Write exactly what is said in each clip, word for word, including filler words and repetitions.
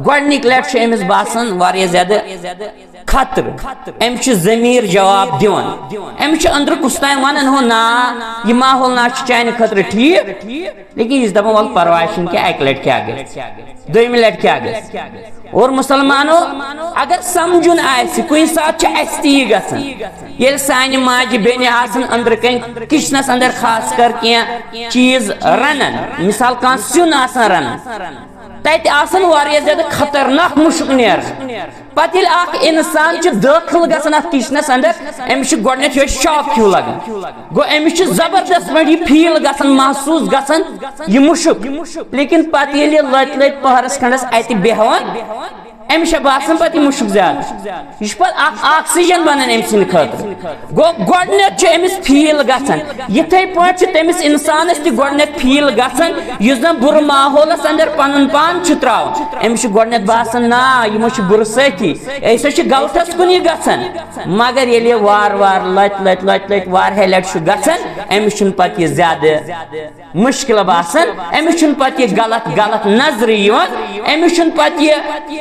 گۄڈٕنِکۍ لٹہِ چھُ أمِس باسان واریاہ زیادٕ خطرٕ۔ أمِس چھُ ضمیٖر جواب دِوان۔ أمِس چھُ أنٛدرٕ کُس تام وَنان، "ہو نا، یہِ ماحول نا چھُ چانہِ خٲطرٕ ٹھیٖک۔" لیکن یہِ چھُ دَپان، "وَلہٕ پَرواے چھُنہٕ کینٛہہ، اَکہِ لٹہِ کیٛاہ گژھِ، دوٚیمہِ لٹہِ کیٛاہ گژھِ؟" اور مُسلمانو، اگر سمجھُن آسہِ، کُنہِ ساتہٕ چھُ اَسہِ تہِ یہِ گژھان، ییٚلہِ سانہِ ماجہِ بیٚنہِ آسان أنٛدرٕ کَنۍ کِچنَس اندر خاص کر کینٛہہ چیٖز رَنان، مثال کانٛہہ سیُن آسان رَنان، تَتہِ آسان واریاہ زیادٕ خطرناک مُشُک نیران۔ پتہٕ ییٚلہِ اکھ انسان چھُ دٲخل گژھان اتھ کچنس اندر، أمِس چھُ گۄڈٕنیتھ یِہوٚے shock ہیوٗ لگان۔ گوٚو، أمِس چھُ زبردست پٲٹھۍ یہِ feel گژھان، محسوٗس گژھان یہِ مُشُک۔ لیکن پتہٕ ییٚلہِ یہِ لۄتہِ لۄتہِ پہرس کھنڈس اتہِ بیہوان، أمِس چھےٚ باسان پتہٕ یہِ مُشُک زیادٕ۔ یہِ چھُ پتہٕ اکھ oxygen بنان أمۍ سٕنٛدِ خٲطرٕ۔ گوٚو، گۄڈٕنیتھ چھُ أمِس feel گژھان، یِتھے پٲٹھۍ چھُ تٔمِس انسانس تہِ گۄڈٕنیتھ feel گژھان، یُس زن بُرٕ ماحولس اندر پنُن پان چھُ تراوان۔ أمِس چھُ گۄڈٕنیتھ باسان، نا، یِمو چھِ بُرٕ سٲتھی، أسۍ ہا چھِ غلطس کُن یہِ گژھان۔ مگر ییٚلہِ یہِ وارٕ وارٕ لۄتہِ لۄتہِ لۄتہِ لۄتہِ واریاہہِ لٹہِ چھُ گژھان، أمِس چھُنہٕ پتہٕ یہِ زیادٕ مُشکِل باسان، أمِس چھُنہٕ پتہٕ یہِ غلط غلط نظرِ یِوان، أمِس چھُنہٕ پتہٕ یہِ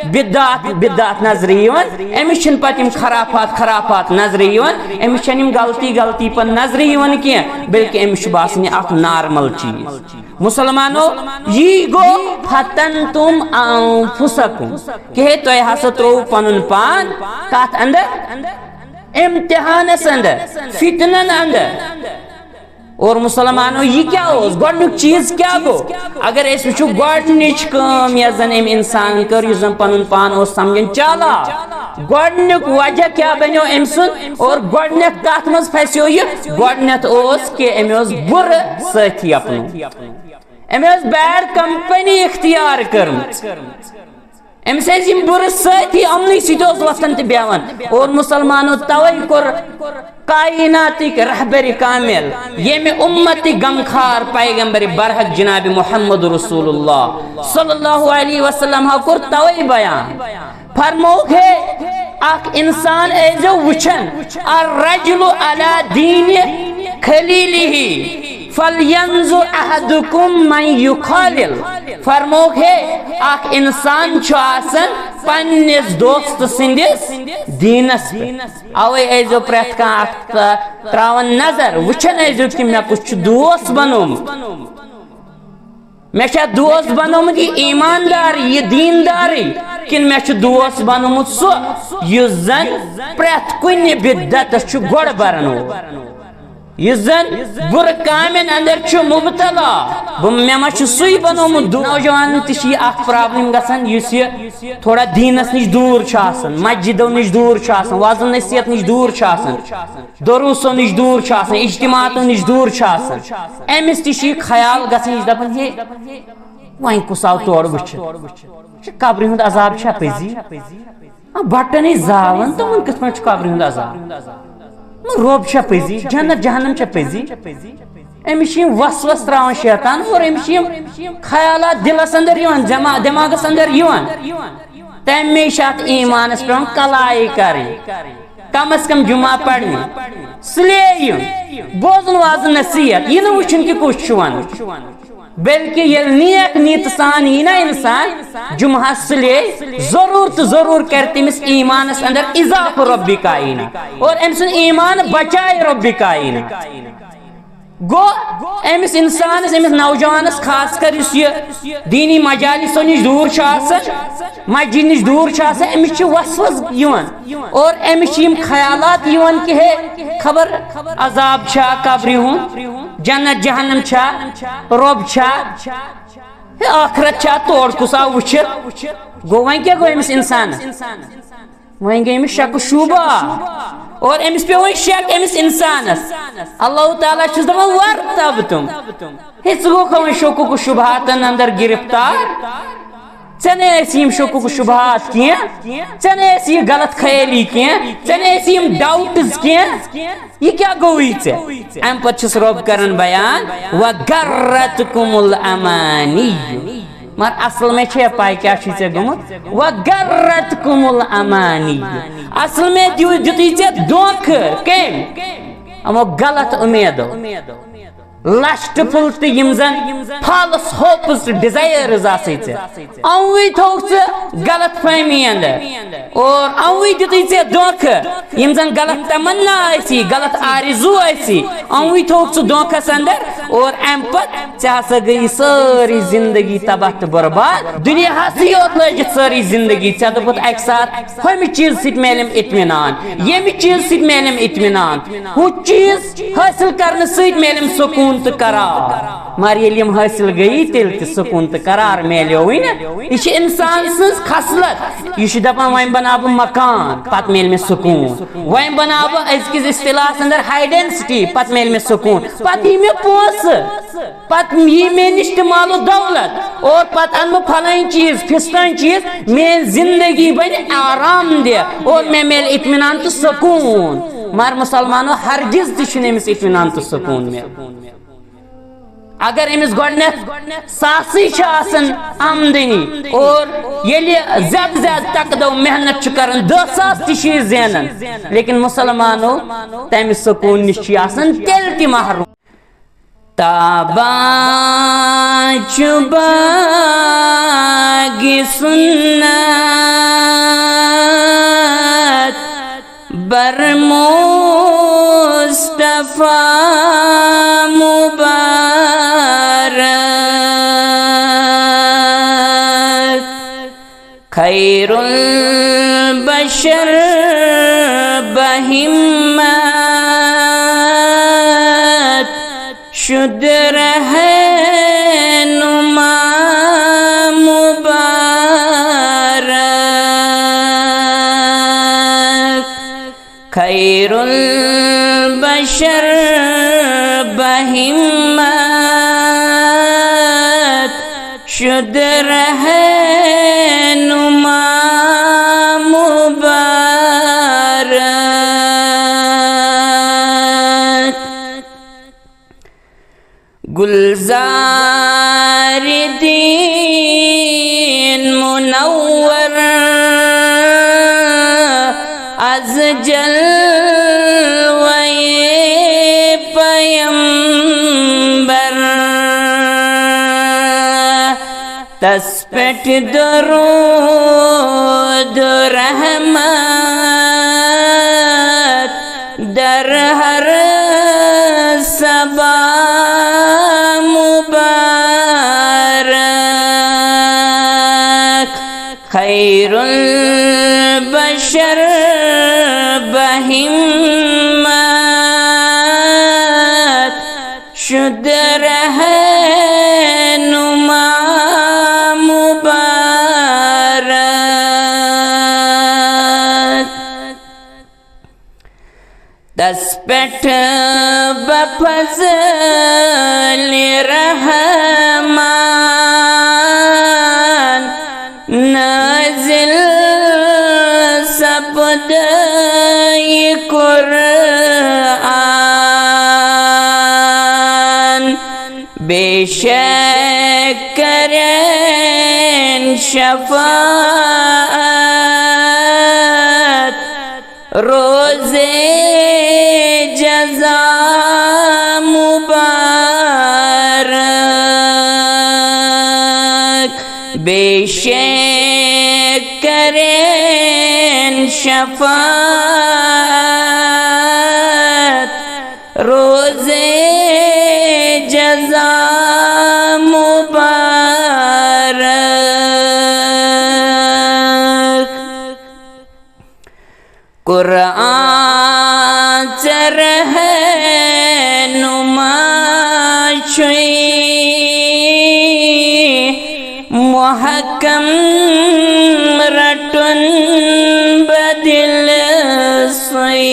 بدعت بدعت نظرِ یِوان، أمِس چھِنہٕ پتہٕ یِم خرافات خرافات نظرِ یِوان، أمِس چھَنہٕ یِم غلطی غلطی پن نظرِ یِوان کینٛہہ، بلکہِ أمِس چھُ باسان یہِ اکھ normal چیٖز۔ مُسلمانو، یی گوٚو فتنتم انفسکم، کہ ہے تۄہہِ ہسا تروو پنُن پان کتھ اندر؟ امتحانس اندر، فتنن اندر۔ اور مُسلمانو، یہِ کیٛاہ اوس؟ گۄڈٕنیُک چیٖز کیٛاہ گوٚو؟ اگر أسۍ وٕچھو، گۄڈٕنِچ کٲم یۄس زن أمۍ انسان کٔر، یُس زن پنُن پان اوس سمجھان چالاک، گۄڈٕنیُک وجہ کیٛاہ بنیو أمۍ سُنٛد؟ اور گۄڈٕنیتھ کتھ منٛز پھسیو یہِ؟ گۄڈٕنیتھ اوس کہ أمۍ اوس بُرٕ سٲتھی اپنومُت، أمۍ اوس bad company اختیار کٔرمٕژ۔ أمِس ٲسۍ یِم بُرٕ سٲتھی، یِمنٕے سۭتۍ اوس وۄتھان تہٕ بیٚہوان۔ اور مُسلمانو، توے کوٚر کائناتٕکۍ رہبر کامل، ییٚمہِ اُمتٕکۍ غمخار پیغمبر برحق جناب محمد رسول اللہ صلی اللہ علیہ وسلم ہا کوٚر توے بیان۔ فرمووُکھ، ہے، اکھ انسان ٲسۍزیو وٕچھان، الرجل علی دین خلیلہ۔ فلینظر احدکم من یخالل۔ فرمووُکھ، ہے، اکھ انسان چھُ آسان پننِس دوست سٕنٛدِس دیٖنس پٮ۪ٹھ۔ اوے ٲسۍزیو پرٛٮ۪تھ کانٛہہ اکھ تہٕ تراوان نظر، وٕچھان ٲسۍزیو کہِ مےٚ کُس چھُ دوست بنومُت۔ مےٚ چھا دوست بنومُت یہِ ایماندار، یہِ دیندارٕے، کِنہٕ مےٚ چھُ دوست بنومُت سُہ یُس زن پرٛٮ۪تھ کُنہِ بدعتس چھُ گۄڈٕ برن وول؟ یُس زن بُرٕ کامٮ۪ن اندر چھُ مبتلا، بہٕ، مےٚ ما چھُ سُے بنومُت دُ-، نوجوانن تہِ چھِ یہِ اکھ problem گژھان، یُس یہِ تھوڑا دیٖنس نِش دوٗر چھُ آسان، مسجدو نِش دوٗر چھُ آسان، وعظ و نصیحت نِش دوٗر چھُ آسان، دروسو نِش دوٗر چھُ آسان، اجتماعاتو نِش دوٗر چھُ آسان۔ أمِس تہِ چھُ یہِ خیال گژھان، یہِ چھُ دپان، ہے، وۄنۍ کُس آو تورٕ وٕچھِتھ؟ یہِ قبرِ ہُنٛد عذاب چھا پٔزی؟ آ، بٹن ہے زالان، تِمن کِتھ پٲٹھۍ چھُ قبرِ ہُنٛد عذاب؟ نہ، رۄب چھا پٔزی؟ جنت جہنم چھا پٔزی؟ أمِس چھِ یِم وسوس تراوان شیطان، اور أمِس چھِ یِم خیالات دِلس اندر یِوان، دٮ۪ما-، دٮ۪ماغس اندر یِوان۔ تمے چھِ اتھ ایمانس پٮ۪وان کلایی کرٕنۍ، کم از کم جمعہ پرنہِ، سُلے یُن، بوزُن وعظ نصیحت، یہِ نہٕ وٕچھُن کہِ کُس چھُ ونان۔ بلکہ ییٚلہِ نیک نیت سان یی نا انسان جمعہ سُلے، ضرور تہٕ ضرور کرِ تٔمِس ایمانس اندر اضافہٕ رب کائنات، اور أمۍ سُنٛد ایمان بچایہِ رب کائنات۔ گوٚو، أمِس انسانس، أمِس نوجوانس، خاص کر یُس یہِ دیٖنی مجالسو نِش دوٗر چھُ آسان، مسجد نِش دوٗر چھُ آسان، أمِس چھِ وسوس یِوان اور أمِس چھِ یِم خیالات یِوان کہِ ہے، خبر عذاب چھا قبرِ ہُنٛد، جنت جہنم چھا، رۄب چھا، ہے، ٲخرت چھا، تور کُس آو وٕچھِتھ؟ گوٚو، وۄنۍ کیٛاہ گوٚو أمِس انسانس؟ وۄنۍ گٔے أمِس شک و شبہ، اور أمِس پیوٚو وۄنۍ شک أمِس انسانس۔ اللہ تعالیٰ چھُس دپان، "وارتبتم"، ہے، ژٕ گوٚکھا وۄنۍ شکوک و شبہاتن اندر گرفتار؟ ژےٚ نے ٲسی یِم شکوک و شبہات کینٛہہ، ژےٚ نے ٲسی یہِ غلط خیٲلی کینٛہہ، ژےٚ نے ٲسی یِم doubts کینٛہہ۔ یہِ کیٛاہ گوٚوٕے ژےٚ؟ امہِ پتہٕ چھُس رۄب کران بیان، "وغرتکم الامانی"۔ مگر اصل میں چھے پاے کیٛاہ چھُے ژےٚ گوٚمُت؟ "وغرتکم الامانی"۔ اصل میں دیُت، دیُتُے ژےٚ دھوکہٕ۔ کٔمۍ؟ یِمو غلط اُمیدو۔ لسٹفل تہٕ یِم زن فالس ہوپس تہٕ ڈیزایرز آسے ژےٚ، اَوٕے تھوٚوُکھ ژٕ غلط فہمی اندر اور اَوٕے دیُتُے ژےٚ دھوکہٕ۔ یِم زن غلط تمنا ٲسی، غلط آرزو ٲسی، اَوٕے تھوٚوُکھ ژٕ دھوکس اندر اور امہِ پتہٕ ژےٚ ہسا گٔیی سٲرٕے زندگی تباہ تہٕ برباد۔ دُنیاہسٕے یوت لٲجِتھ سٲرٕے زندگی۔ ژےٚ دوٚپُتھ اکہِ ساتہٕ، ہُمہِ چیٖزٕ سۭتۍ میلیم اطمینان، ییٚمہِ چیٖزٕ سۭتۍ میلیم اطمینان، ہُہ چیٖز حٲصِل کرنہٕ سۭتۍ میلیم سکوٗن تہٕ قرار۔ مگر ییٚلہِ یِم حٲصِل گٔیی، تیٚلہِ تہِ سکوٗن تہٕ قرار میلیووٕے نہٕ۔ یہِ چھِ انسان سٕنٛز خصلت۔ یہِ چھُ دپان، وۄنۍ بناو بہٕ مکان، پتہٕ میلہِ مےٚ سکوٗن۔ وۄنۍ بناو بہٕ أزکِس اصطلاحس اندر ہاے ڈینسٹی، پتہٕ میلہِ مےٚ سکوٗن۔ پتہٕ یی مےٚ پونٛسہٕ، پتہٕ یی مےٚ نِش تہِ مال و دولت، اور پتہٕ انہٕ بہٕ فلٲنۍ چیٖز، فستٲنۍ چیٖز، میٲنۍ زندگی بنہِ آرام دہ اور مےٚ میلہِ اطمینان تہٕ سکوٗن۔ مگر مسلمانو، ہرگز تہِ چھُنہٕ أمِس اطمینان تہٕ سکوٗن میلان۔ اگر أمِس گۄڈٕنٮ۪تھ ساسٕے چھِ آسان آمدنی اور ییٚلہِ زیادٕ زیادٕ تکہٕ دو محنت چھُ کران، دَہ ساس تہِ چھِ یہِ زینان، لیکن مسلمانو، تمہِ سکوٗن نِش چھُ یہِ آسان تیٚلہِ تہِ محروٗم۔ تابان چھُ باغِ سُنت بر مصطفیٰ مبارک۔ خیر البشر بہمت شد رہنما مبارک۔ خیر البشر بہمت شد رہنما مبارک۔ گلزار دین منور از جلوۂ پیمبر، تس پہ درود و رحمت در ہر صبا مبارک۔ خیر البشر بہمت شد رہنما مبارک۔ دس پٮ۪ٹھ بفضل رحمان نازل سپد یہ قرآن، بے شک کرن شفاعت روز جزا مبارک۔ بے شک کرن شفاعت روز جزا مبارک۔ قرآن ژےٚ رہنما چھُے، محکم رٹُن بدل سُے۔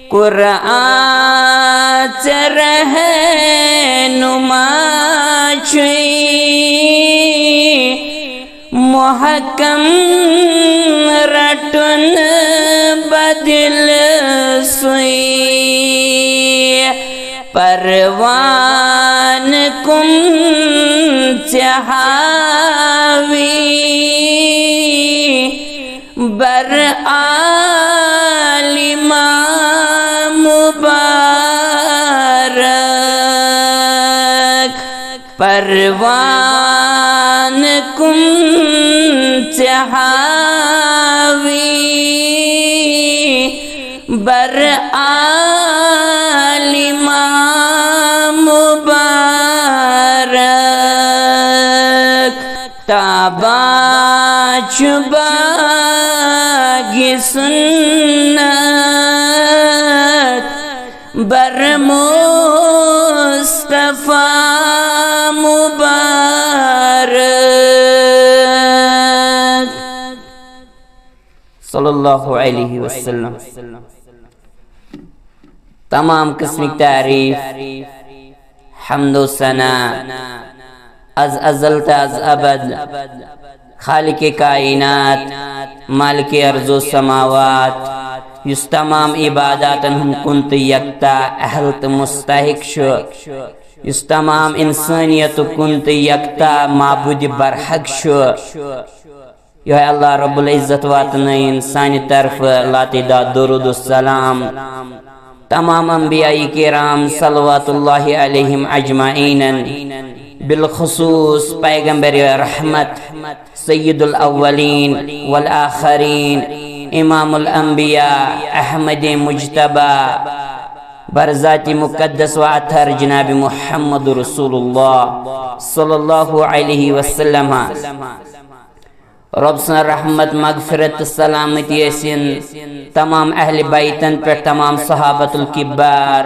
قرآن ژےٚ رہنما چھُے، محکم رٹُن بدل سُے۔ پروان کم ژےٚ ہاوی بر عالمہ مبارک۔ آل امام مبارک، تابان چھُ باغِ سُنت بر مصطفیٰ مبارک۔ صلی اللہ علیہ وسلم۔ تمام قسمٕکۍ تعریٖف، حمد و ثنا، از ازل تہٕ از ابد خالق کائنات، مالک ارض و سماوات، یُس تمام عباداتن ہُنٛد کُن تہٕ یکتا اہل تہٕ مستحق چھُ، یُس تمام انسانیتُک کُن تہٕ یکتا معبود برحق چھُ۔ یہے اللہ رب العزت واتنٲیِن سانہِ طرفہٕ لاتعداد درود و سلام تمام انبیاء کرام صلوات اللہ علیہم اجمعین، بالخصوص پیغمبر رحمت سید الاولین والآخرین، امام الانبیاء احمد مجتبی، برذات مقدس و اطہر جناب محمد رسول اللہ صلی اللہ علیہ وسلم۔ رب سٕنٛز رحمت، مغفرت تہٕ سلامتی ٲسِن تمام اہل بیتن پٮ۪ٹھ، تمام صحابۃ الکبار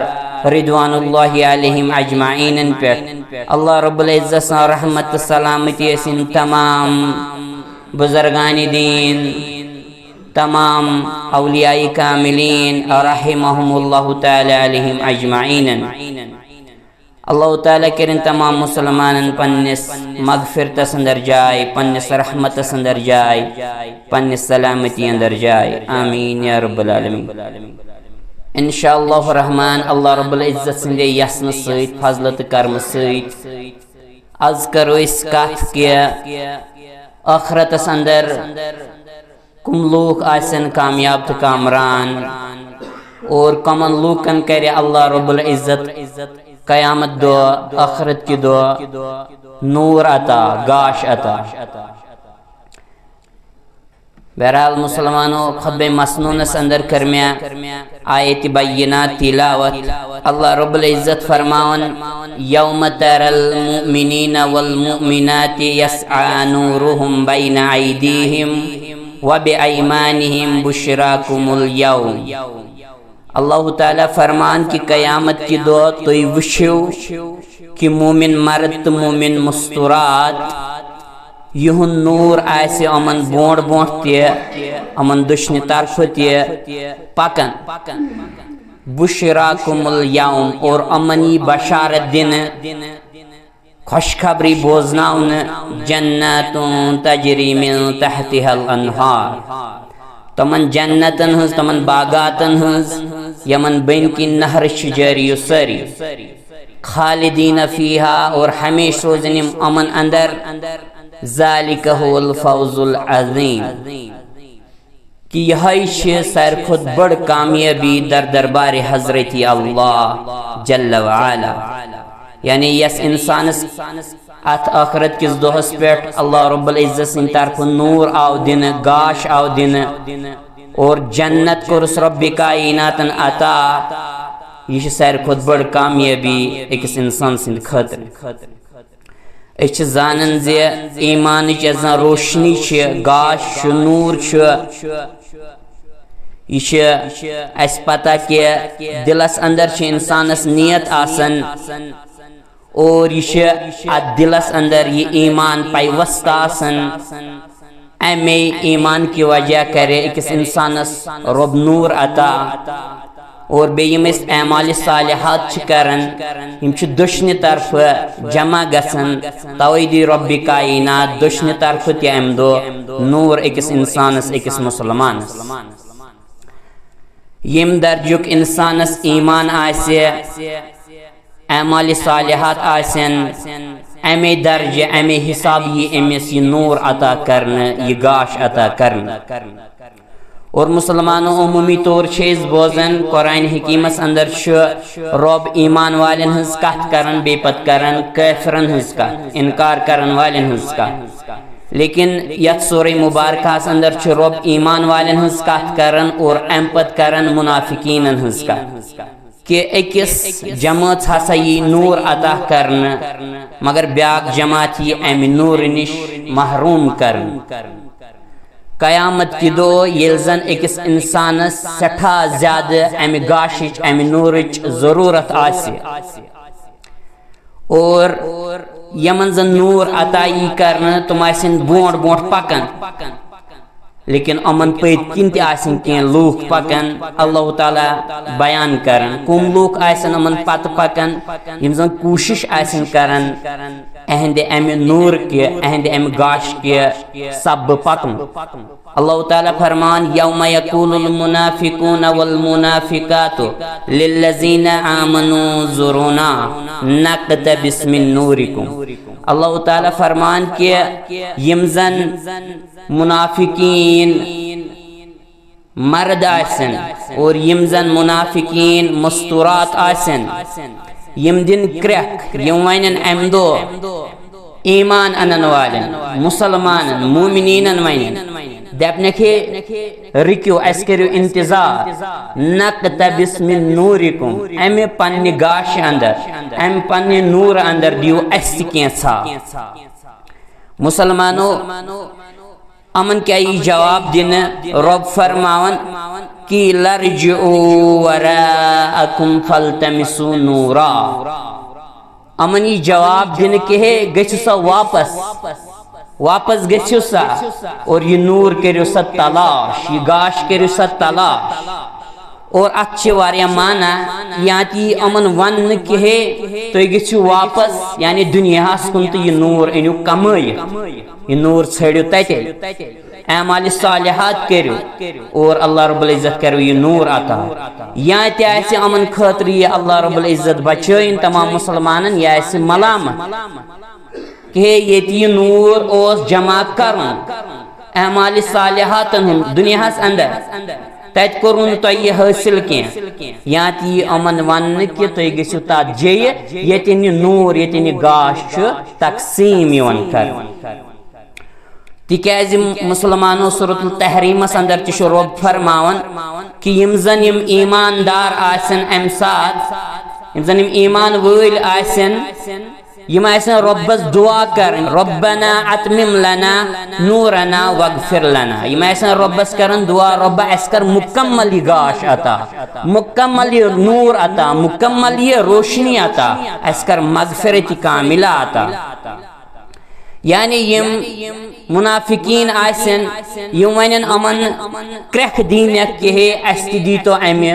رضوان اللہ علیہم اجمعینن پٮ۪ٹھ۔ اللہ رب العزت سٕنٛز رحمت تہٕ سلامتی ٲسِن تمام بزرگان دین، تمام اولیاء کاملین رحمہم اللہ تعالی علیہم اجمعینن۔ اللہ تعالیٰ کٔرِن تمام مسلمانن پننِس مغفرتس اندر جاے، پننِس رحمتس اندر جاے، پننِس سلامتی اندر جاے۔ آمین یا رب العالمین۔ انشاءاللہ الرحمن، اللہ رب العزت سٕنٛدِ یژھنہٕ سۭتۍ، فضلہٕ تہٕ کرمہٕ سۭتۍ، از کرو أسۍ کتھ کہِ ٲخرتس اندر کم لوٗکھ آسن کامیاب تہٕ کامران، اور کمن لوٗکن کرِ اللہ رب العزت قیامت دۄہ، ٲخرت کہِ دۄہ نور عطا، گاش عطا۔ بہرحال مسلمانو، خطبہ مسنونس اندر کر مےٚ آیت بینات تلاوت۔ اللہ رب العزت فرماون، یوم تر المؤمنین والمؤمنات یسعی نورهم بین ایدیهم و بایمانهم بشراکم الیوم۔ اللہ تعالیٰ فرمان کہ قیامت کہِ دۄہ تُہۍ وٕچھِو کہ مومن مرد تہٕ مومن مستورات، یِہُنٛد نور آسہِ یِمن برونٛٹھ برونٛٹھ تہِ، یِمن دٔچھنہِ طرفہٕ تہِ پکان۔ بشراکم الیوم، اور یِمن یی بشارت دِنہٕ، خوشخبری بوزناونہٕ، جنات تجری من تحتها الانہار، تِمن جنتن ہٕنٛز، تِمن باغاتن ہٕنٛز، یِمن بٔنۍ کِنۍ نہرٕ چھِ جٲری و سٲری۔ خالدین فیہا، اور ہمیشہ روزن یِم یِمن اندر۔ ذالک هو الفوز العظیم، کہ یہے چھِ ساروی کھۄتہٕ بٔڑ کامیٲبی در دربار حضرت اللہ جل وعلا۔ یعنی یس انسانس اتھ آخرت کِس دۄہس پٮ۪ٹھ اللہ رب العزت سٕنٛدِ طرفہٕ نور آو دِنہٕ، گاش آو دِنہٕ، اور جنت کوٚرُس رب کائناتن عطا۔ یہِ چھِ ساروی کھۄتہٕ بٔڑ کامیٲبی أکِس انسان سٕنٛدِ خٲطرٕ۔ أسۍ چھِ زانان زِ ایمانٕچ یۄس زن روشنی چھِ، گاش چھُ، نور چھُ، یہِ چھِ اَسہِ پتہ کہِ دِلس اندر چھِ انسانس نیت آسان، اور یہِ چھِ اتھ دِلس اندر یہِ ایمان پیوستہٕ آسان۔ امے ایمان کی وجہ کرِ أکِس انسانس رب نور عطا۔ اور بیٚیہِ یِم أسۍ اعمال صالحات چھِ کران، یِم چھِ دٔچھنہِ طرفہٕ جمع گژھان، توے دی رب کائنات دٔچھنہِ طرفہٕ تہِ امہِ دۄہ نور أکِس انسانس، أکِس مسلمانس۔ ییٚمہِ درجُک انسانس ایمان آسہِ، اعمال صالحات آسن، امے درجہ، امے حساب یی أمِس یہِ نور عطا کرنہٕ، یہِ گاش عطا کرنہٕ۔ اور مسلمانو، عمومی طور چھِ أسۍ بوزان، قرآن حکیمس اندر چھُ رب ایمان والٮ۪ن ہٕنٛز کتھ کران، بیٚیہِ پتہٕ کران کٲفرن ہٕنٛز کتھ، انکار کرن والٮ۪ن ہٕنٛز کتھ۔ لیکن یتھ سورہ مبارکہس اندر چھُ رۄب ایمان والٮ۪ن ہٕنٛز کتھ کران اور امہِ پتہٕ کران منافقینن ہٕنٛز کتھ، کہ أکِس جمٲژ ہسا یی نور عطا کرنہٕ، مگر بیاکھ جماعت یی امہِ نورٕ نِش محروم کرنہٕ۔ قیامت کہِ دۄہ ییٚلہِ زن أکِس انسانس سٮ۪ٹھاہ زیادٕ امہِ گاشِچ، امہِ نورٕچ ضروٗرت آسہِ، اور یمن زن نور عطا یی کرنہٕ، تِم آسن برونٛٹھ برونٛٹھ پکان، لیکن یِمن پٔتۍ کِنۍ تہِ آسن کینٛہہ لوٗکھ پکان۔ اللہ تعالیٰ بیان کران، کُم لوٗکھ آسن یِمن پتہٕ پکان، یِم زن کوٗشش آسن کران اہندِ امہِ نور کہِ، اہندِ امہِ گاش کہِ سببہٕ پکنُک۔ اللہ تعالیٰ فرمان، یوم یقول المنافقون والمنافقات للذین آمنوا انظرونا نقتبس من نورکم۔ اللہ تعالیٰ فرمان کہ یِم زن منافقین مرد آسن اور یِم زن منافقین مستورات آسن، یِم دِن کرٛٮ۪کھ، یِم ونن امہِ دۄہ ایمان انن والٮ۪ن، مسلمانن، مومنینن ونن، دپنکھ، ہے، رُکِو، اسہِ کٔرِو انتظار، نقتبس من نورکم، امہِ پننہِ گاشہِ اندر، امہِ پننہِ نورٕ اندر دِیِو اسہِ تہِ کینٛژھا۔ مسلمانو، یِمن کیٛاہ یی جواب دِنہٕ؟ رۄب فرماوان، قیل ارجعوا وراءکم فالتمسوا نورا۔ یِمن یی جواب دِنہٕ کہ ہے، گٔژھِو سا واپس، واپس گٔژھِو سا اور یہِ نور کٔرِو سا تلاش، یہِ گاش کٔرِو سا تلاش۔ اور اتھ چھِ واریاہ معنی، یا تہِ یی یِمن وننہٕ کہ ہے، تُہۍ گٔژھِو واپس، یعنی دُنیاہس کُن، تہٕ یہِ نور أنِو کمٲیِتھ، یہِ نور ژھٲنٛڈِو تتے، اعمال صالحات کٔرِو اور اللہ رب العزت کرِو یہِ نور عطا۔ یا تہِ آسہِ یِمن خٲطرٕ یہِ اللہ رب العزت بچٲیِن تمام مسلمانن، یہِ آسہِ ملامت کہ ہے، ییٚتہِ یہِ نور اوس جمع کرُن اعمال صالحاتن ہُنٛد دُنیاہس اندر، تتہِ کوٚروٕ نہٕ تۄہہِ یہِ حٲصِل کینٛہہ۔ یا تہِ یی یِمن وننہٕ کہ تُہۍ گٔژھِو تتھ جایہِ، ییٚتٮ۪ن یہِ نور، ییٚتٮ۪ن یہِ گاش چھُ تقسیٖم یِوان کرنہٕ۔ تِکیازِ مسلمانو، سورۃ التحریمس اندر تہِ چھُ رۄب فرماوان کہ یِم زن یِم ایماندار آسن امہِ ساتہٕ، یِم زن یِم ایمان وٲلۍ آسن، یِم آسن رۄبس دعا کران، ربنا اتمم لنا نورنا واغفر لنا۔ یِم آسن رۄبس کران دعا، رۄبا، اسہِ کر مکمل یہِ گاش عطا، مکمل یہِ نور عطا، مکمل یہِ روشنی عطا، اسہِ کر مغفرت کاملہ عطا۔ یعنی یِم منافقین آسن، یِم ونن یِمن کرٛٮ۪کھ دِنکھ کہ ہے، اسہِ تہِ دیٖتو امہِ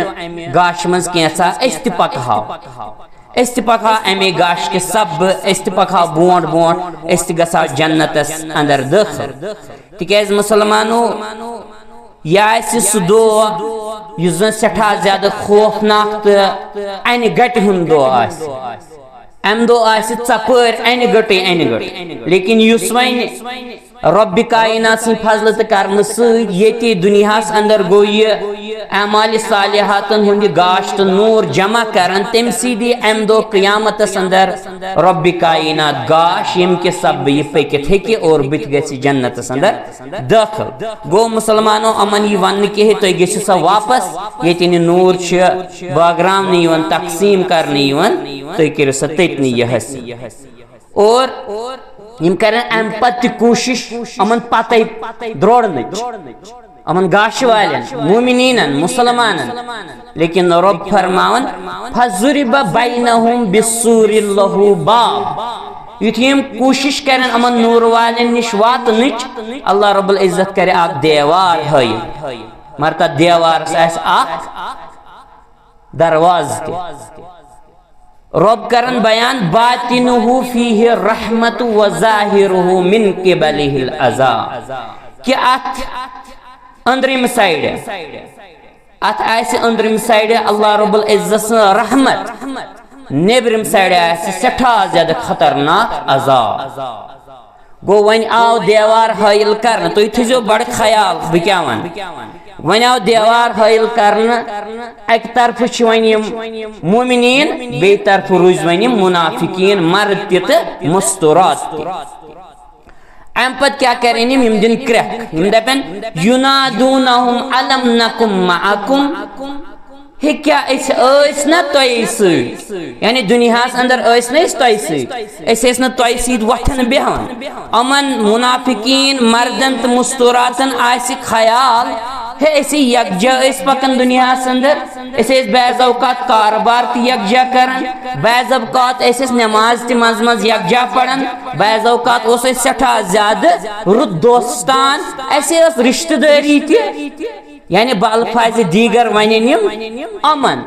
گاشہِ منٛز کینٛژھا، أسۍ تہِ پکہو۔ أسۍ تہِ پکہو امے گاش کہِ سببہٕ، أسۍ تہِ پکہو برونٛٹھ برونٛٹھ، أسۍ تہِ گژھو جنتس اندر دٲخل۔ تِکیازِ مسلمانو، یہِ آسہِ سُہ دۄہ یُس زن سٮ۪ٹھاہ زیادٕ خوفناک تہٕ انہِ گٹہِ ہُنٛد دۄہ آسہِ۔ امہِ دۄہ آسہِ ژپٲرۍ انہِ گٔٹٕے انہِ گٔٹ۔ لیکن یُس وۄنۍ رۄبِ کاینات سٕنٛدِ فضلہٕ تہٕ کرمہٕ سۭتۍ ییٚتہِ دُنیاہس اندر گوٚو یہِ اعمال صالحاتن ہُنٛد یہِ گاش تہٕ نوٗر جمع کران، تٔمۍ سٕے دی امہِ دۄہ قیامتس اندر رۄبِ کاینات گاش، ییٚمہِ کہِ سببہٕ یہِ پٔکِتھ ہیٚکہِ اور بُتھِ گژھِ جنتس اندر دٲخل۔ گوٚو مسلمانو، یِمن یی وننہٕ کہِ ہے، تُہۍ گٔژھِو سا واپس، ییٚتٮ۪ن یہِ نوٗر چھُ بٲگراونہٕ یِوان، تقسیٖم کرنہٕ یِوان، تُہۍ کٔرِو سا تٔتنٕے یہِ حٲصِل۔ اور یِم کرن امہِ پتہٕ تہِ کوٗشش یِمن پتے درورنٕچ، یِمن گاشہِ والٮ۪ن، مومنیٖنن، مسلمانن۔ لیکن رۄب فرماوان، فضرب بینہم بسور لہ باب۔ یُتھُے یِم کوٗشش کرن یِمن نوٗر والٮ۪ن نِش واتنٕچ، اللہ رب العزت کرِ اکھ دیوار حٲیِل، مگر تتھ دیوارس آسہِ اکھ دروازٕ تہِ۔ رۄب کرن بیان، باطنہ فیہ رحمت و ظاہرہ من قبلہ العذاب، کہ اتھ أنٛدرِم سایڈٕ، اتھ آسہِ أنٛدرِم سایڈٕ اللہ رب العزت سٕنٛز رحمت، نیٚبرِم سایڈٕ آسہِ سٮ۪ٹھاہ زیادٕ خطرناک عذاب۔ گوٚو، وۄنۍ آو دیوار حٲیِل کرنہٕ۔ تُہۍ تھٲیزیو بڑٕ خیال، بہٕ کیٛاہ وَنہٕ۔ وۄنۍ آو دیوار حٲیِل کرنہٕ۔ اَکہِ طرفہٕ چھِ وۄنۍ یِم مومنیٖن، بیٚیہِ طرفہٕ روٗزۍ وۄنۍ یِم منافقیٖن، مرد تہِ تہٕ مستورات تہِ۔ امہِ پتہٕ کیٛاہ کرن یِم؟ یِم دِن کرٛٮ۪کھ، یِم دپن، "ینادونہم الم نکم معکم"، ہے کیٛاہ أسۍ ٲسۍ نہ تۄہے سۭتۍ؟ یعنی دُنیاہس اندر ٲسۍ نہ أسۍ تۄہہِ سۭتۍ، أسۍ ٲسۍ نہ تۄہہِ سۭتۍ وۄتھان بیہوان۔ یِمن منافقین مردن تہٕ مستوراتن آسہِ خیال، ہے أسۍ یکجا ٲسۍ پکان دُنیاہس اندر، أسۍ ٲسۍ بعض اوقات کارٕبار تہِ یکجا کران، بعض اوقات ٲسۍ أسۍ نماز تہِ منٛزٕ منٛزٕ یکجا پران، بعض اوقات اوس اَسہِ سٮ۪ٹھاہ زیادٕ رُت دوستان، اَسہِ ٲس رشتہٕ دٲری تہِ۔ یعنی بالفاظِ دیگر ونن یِم یِمن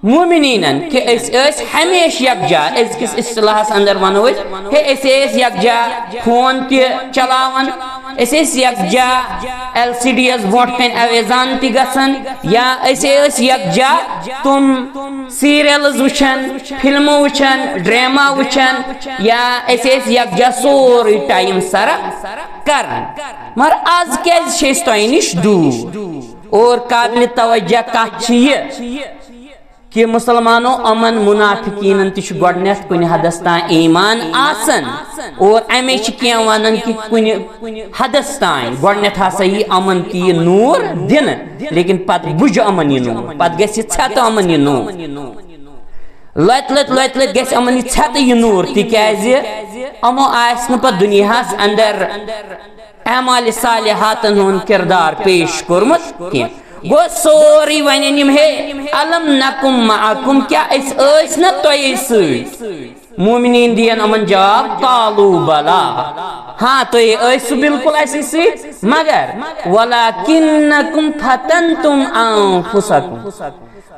مومنینن کہ أسۍ ٲسۍ ہمیشہ یکجا۔ أزکِس اصطلاحس اندر ونو أسۍ، ہے أسۍ ٲسۍ یکجا فون تہِ چلاوان، أسۍ ٲسۍ یکجا ایل سی ڈی یس برونٛٹھ کنہِ اویزان تہِ گژھان، یا أسۍ ٲسۍ یکجا تِم سیریلز وٕچھان، فلمہٕ وٕچھان، ڈرامہ وٕچھان، یا أسۍ ٲسۍ یکجا سورُے ٹایم صرف کران۔ مگر از کیازِ چھِ أسۍ تۄہہِ نِش دوٗر؟ اور قابل توجہ کتھ چھِ یہِ کہ مسلمانو، یِمن منافقینن تہِ چھُ گۄڈنیتھ کُنہِ حدس تام ایمان آسان، اور امی چھِ کینٛہہ ونان کہ کُنہِ حدس تام گۄڈنیتھ ہسا یی یِمن تہِ یہِ نور دِنہٕ، لیکن پتہٕ بُجہِ یِمن یہِ نور، پتہٕ گژھِ ژھٮ۪تہٕ یِمن یہِ نور۔ لۄتہِ لۄتہِ لۄتہِ لۄتہِ گژھِ یِمن یہِ ژھٮ۪تہٕ یہِ نور، تِکیازِ یِمو آسہِ نہٕ پتہٕ دُنیاہس اندر اعمال صالحاتن ہُنٛد کردار پیش کوٚرمُت کینٛہہ۔ گوٚو سورُے ونن یِم، ہے الم نکم معکم، کیٛاہ أسۍ ٲسۍ نہ تۄہے سۭتۍ؟ مومنین دِین یِمن جواب، قالوا بلی، ہاں تُہۍ ٲسِو بالکل اسی سۭتۍ، مگر ولکنکم فتنتم انفسکم،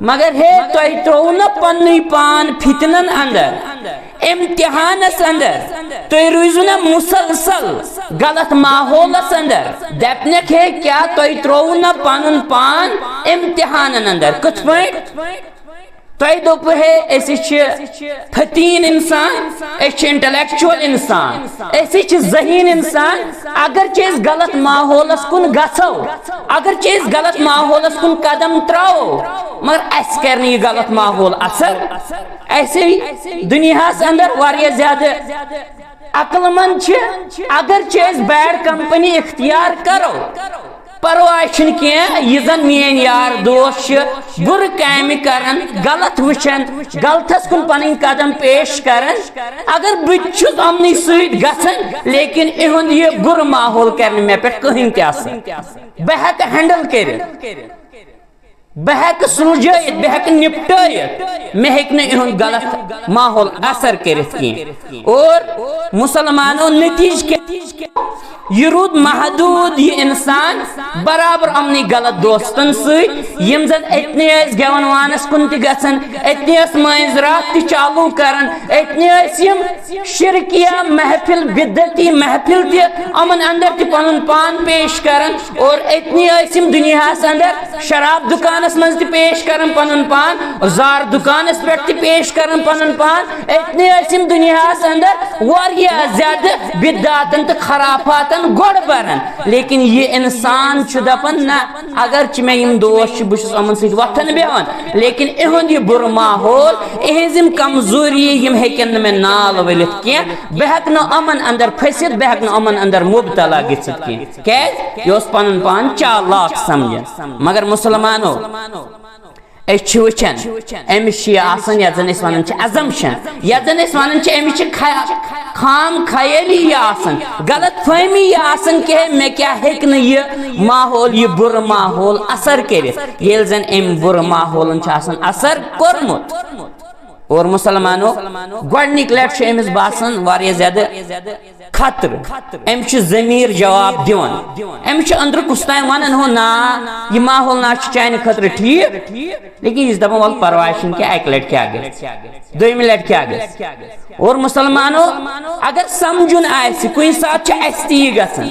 مگر ہے تۄہہِ ترٛووُ نہ پننُے پان فتنن اندر، امتحانس اندر، تُہۍ روٗزِو نہ مسلسل غلط ماحولس اندر، دپنکھ ہے کیٛاہ تۄہہِ ترٛووُ نہ پنُن پان امتحانن اندر؟ کِتھ پٲٹھۍ؟ تۄہہِ دوٚپوُ ہے أسۍ چھِ فتیٖن انسان، أسۍ چھِ انٹلیکچوئل انسان، أسۍ چھِ ذہین انسان، اگرچہِ أسۍ غلط ماحولس کُن گژھو، اگرچہِ أسۍ غلط ماحولس کُن قدم ترٛاوو، مگر اسہِ کرِ نہٕ یہِ غلط ماحول اثر۔ اسہِ دُنیاہس اندر واریاہ زیادٕ عقل مند چھِ، اگرچہِ أسۍ بیڈ کمپنی اختیار کرو، پرواے چھُنہٕ کینٛہہ، یہِ زن میٲنۍ یار دوس چھِ بُرٕ کامہِ کران، غلط وٕچھان، غلطس کُن پنٕنۍ قدم پیش کران، اگر بہٕ تہِ چھُس یِمنٕے سۭتۍ گژھان، لیکن اِہُنٛد یہِ بُرٕ ماحول کرِ نہٕ مےٚ پٮ۪ٹھ کٕہٕنۍ تہِ اثر۔ بہٕ ہٮ۪کہٕ ہینڈل کٔرِتھ، بہٕ ہٮ۪کہٕ سُلجھٲیِتھ، بہٕ ہٮ۪کہٕ نِپٹٲیِتھ، مےٚ ہیٚکہِ نہٕ اِہُنٛد غلط ماحول اثر کٔرِتھ کینٛہہ۔ اور مسلمانو، نتیجہ کیٛاہ؟ یہِ روٗد محدوٗد یہِ انسان برابر یِمنٕے غلط دوستن سۭتۍ، یِم زن أتنی ٲسۍ گٮ۪ون وانس کُن تہِ گژھان، أتنی ٲس مٲنٛزِ راتھ تہِ چالوٗ کران، أتنی ٲسۍ یِم شرکیہ محفل، بدعتی محفل تہِ، یِمن اندر تہِ پنُن پان پیش کران، اور أتنی ٲسۍ یِم دُنیاہس اندر شراب دُکانس منٛز تہِ پیش کران پنُن پان، زار دُکانس پٮ۪ٹھ تہِ پیش کران پنُن پان۔ أتنی ٲسۍ یِم دُنیاہس اندر واریاہ زیادٕ بدعاتن تہٕ خرافاتن گۄڈٕ بران۔ لیکن یہِ انسان چھُ دپان، نہ، اگرچہِ مےٚ یِم دوس چھِ، بہٕ چھُس یِمن سۭتۍ وۄتھان بیہوان، لیکن اِہُنٛد یہِ بُرٕ ماحول، اِہِنٛز یِم کمزوری، یِم ہیٚکن نہٕ مےٚ نال ؤلِتھ کینٛہہ۔ بہٕ ہٮ۪کہٕ نہٕ یِمن اندر پھٔسِتھ، بہٕ ہٮ۪کہٕ نہٕ یِمن اندر مبتلا گٔژھِتھ کینٛہہ۔ کیازِ؟ یہِ اوس پنُن پان چالاک سمجھان۔ مگر مسلمانو، أسۍ چھِ وٕچھان، أمِس چھِ یہِ آسان، یَتھ زَن أسۍ وَنان چھِ assumption، یَتھ زَن أسۍ وَنان چھِ، أمِس چھِ خیا-، خام خیٲلی یہِ آسان، غلط فہمی یہِ آسان کہِ ہے، مےٚ کیٛاہ ہیٚکہِ نہٕ یہِ ماحول، یہِ بُرٕ ماحول اثر کٔرِتھ، ییٚلہِ زَن أمۍ بُرٕ ماحولَن چھُ آسان اثر کوٚرمُت۔ اور مسلمانو، گۄڈٕنِکۍ لَٹہِ چھُ أمِس باسان واریاہ زیادٕ خطرٕ۔ أمِس چھُ ضمیٖر جواب دِوان۔ أمِس چھُ أنٛدرٕ کُس تام وَنان، ہو نا، یہِ ماحول نا چھُ چانہِ خٲطرٕ ٹھیٖک۔ لیکن یہِ چھُ دَپان، وَلہٕ پَرواے چھُنہٕ کینٛہہ، اَکہِ لَٹہِ کیٛاہ گژھِ، دوٚیمہِ لَٹہِ کیٛاہ گژھِ۔ اور مسلمانو، اگر سَمجھُن آسہِ، کُنہِ ساتہٕ چھُ اَسہِ تہِ یہِ گژھان،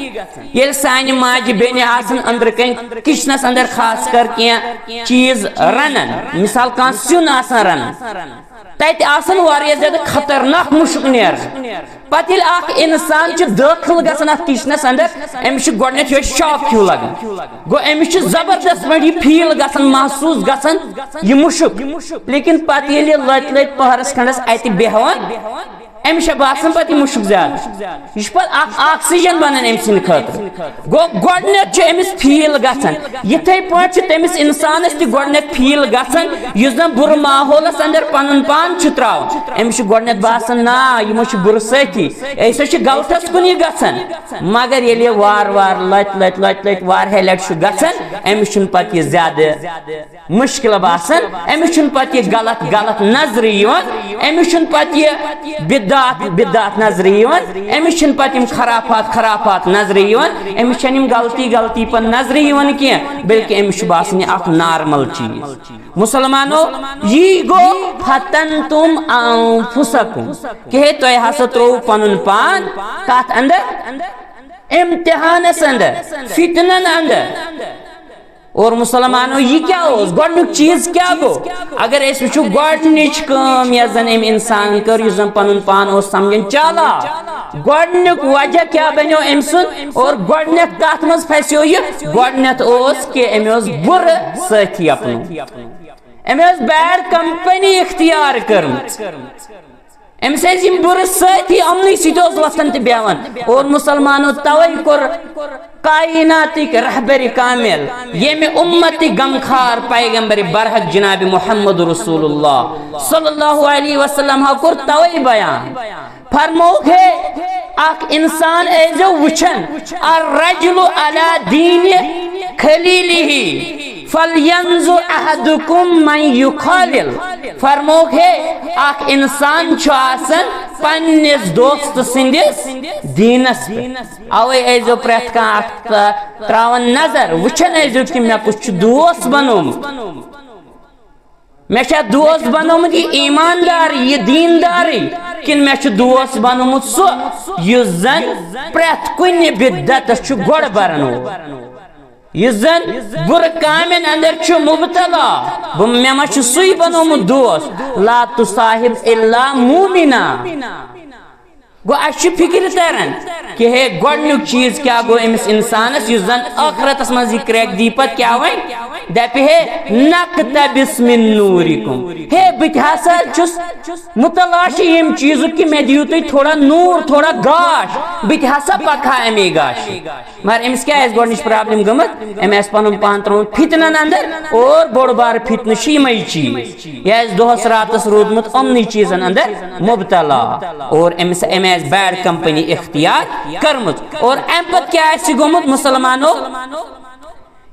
ییٚلہِ سانہِ ماجہِ بیٚنہِ آسَن أنٛدرٕ کَنہِ کِچنَس اَندَر خاص کر کینٛہہ چیٖز رَنان، مِثال کانٛہہ سیُن آسان رَنان، تَتہِ آسَن واریاہ زیادٕ خطرناک مُشُک نیران۔ پتہٕ ییٚلہِ اکھ انسان چھُ دٲخل گژھان اتھ کچنس اندر، أمِس چھُ گۄڈٕنیتھ یِہوٚے shock ہیوٗ لگان۔ گوٚو، أمِس چھُ زبردست پٲٹھۍ یہِ feel گژھان، محسوٗس گژھان یہِ مُشُک۔ لیکن پتہٕ ییٚلہِ یہِ لۄتہِ لۄتہِ پہرس کھنڈس اتہِ بیہوان، أمِس چھےٚ باسان پتہٕ یہِ مُشُک زیادٕ۔ یہِ چھُ پتہٕ اکھ آکسیجن بنان أمۍ سٕنٛدِ خٲطرٕ۔ گوٚو، گۄڈٕنٮ۪تھ چھُ أمِس فیٖل گژھان۔ یِتھَے پٲٹھۍ چھُ تٔمِس اِنسانَس تہِ گۄڈٕنٮ۪تھ فیٖل گژھان، یُس زَن بُرٕ ماحولَس اندر پنُن پان چھُ ترٛاوان۔ أمِس چھُ گۄڈٕنٮ۪تھ باسان، نا، یِمو چھِ بُرٕ سۭتی، أسۍ حظ چھِ غلطَس کُنی گژھان۔ مگر ییٚلہِ یہِ وارٕ وارٕ لَتہِ لَتہِ لَتہِ لَتہِ واریاہہِ لَٹہِ چھُ گژھان، أمِس چھُنہٕ پتہٕ یہِ زیادٕ مُشکِل باسان، أمِس چھُنہٕ پتہٕ یہِ غلط غلط نظرِ یِوان، أمِس چھُنہٕ پتہٕ یہِ بدعت بدعت نظرِ یِوان، أمِس چھِنہٕ پتہٕ یِم خرافات خرافات نظرِ یِوان، أمِس چھَنہٕ یِم غلطی غلطی پن نظرِ یِوان کینٛہہ، بلکہِ أمِس چھُ باسان یہِ اکھ نارمل چیٖز۔ مسلمانو، یی گوٚو فتنتم انفسکم، کہ ہے تۄہہِ ہسا ترٛوو پنُن پان کتھ اندر؟ امتحانس اندر، فتنن اندر۔ اور مسلمانو، یہِ کیٛاہ اوس؟ گۄڈٕنیُک چیٖز کیٛاہ گوٚو؟ اگر أسۍ وٕچھو، گۄڈٕنِچ کٲم یۄس زن أمۍ انسان کٔر، یُس زن پنُن پان اوس سمجھان چالاک، گۄڈٕنیُک وجہ کیٛاہ بنیو أمۍ سُنٛد؟ اور گۄڈٕنٮ۪تھ کتھ منٛز پھسیو یہِ؟ گۄڈٕنٮ۪تھ اوس کہ أمۍ اوس بُرٕ سٲتھی اپنومُت۔ أمۍ ٲس bad company اختیار کٔرمٕژ۔ أمِس ٲسۍ یِم بُرٕ سٲتھی یِمنٕے سۭتۍ اوس وۄتھان تہٕ بیٚہوان۔ اور مسلمانو، توے کوٚر کائناتٕکۍ رہبر کامل، ییٚمہِ اُمتٕکۍ غمخار پیغمبر برحق جناب محمد رسول اللہ صلی اللہ علیہ وسلم ہا کوٚر توے بیان۔ فرمووُکھ، ہے، اکھ انسان ٲسۍزیو وٕچھان، الرجل علی دین خلیلہ۔ فلینظر احدکم من یخالل۔ فرمووُکھ، ہے، اکھ انسان چھُ آسان پننِس دوست سٕنٛدِس دیٖنس پٮ۪ٹھ۔ اوے ٲسۍزیو پرٛٮ۪تھ کانٛہہ اکھ تہٕ ترٛاوان نظر، وٕچھان ٲسۍزیو کہِ مےٚ کُس چھُ دوست بنومُت۔ مےٚ چھا دوست بنومُت یہِ ایماندار، یہِ دیٖندارٕے، کِنہٕ مےٚ چھُ دوست بنومُت سُہ یُس زن پرٛٮ۪تھ کُنہِ بدعتس چھُ گۄڈٕ بران وول؟ یُس زن بُرٕ کامٮ۪ن اندر چھُ مبتلا، بہٕ، مےٚ ما چھُ سُے بنومُت دوست؟ لا تصاحب الا مومنا۔ گوٚو، اسہِ چھُ فکر تران کہ ہے، گۄڈٕنیُک چیٖز کیٛاہ گوٚو أمِس انسانس، یُس زن ٲخرتس منٛز یہِ crack دی پتہٕ کیٛاہ وَنہِ؟ دپہِ ہے، نقتبس من نورکم، ہے، بہٕ تہِ ہسا چھُس متلاشی ییٚمہِ چیٖزُک کہ مےٚ دِیِو تُہۍ تھوڑا نوٗر، تھوڑا گاش، بہٕ تہِ ہسا پکہٕ ہا امے گاشہِ۔ مگر أمِس کیٛاہ آسہِ گۄڈٕنِچ problem گٔمٕژ؟ أمۍ آسہِ پنُن پان ترٛوومُت فتنن اندر، اور بوٚڑ بارٕ فتنہٕ چھُ یِمے چیٖز۔ یہِ آسہِ دۄہس راتس روٗدمُت یِمنٕے چیٖزن اندر مبتلا، اور أمِس، أمۍ آسہِ bad company اختیار کٔرمٕژ۔ اور امہِ پتہٕ کیٛاہ آسہِ گوٚمُت مسلمانو؟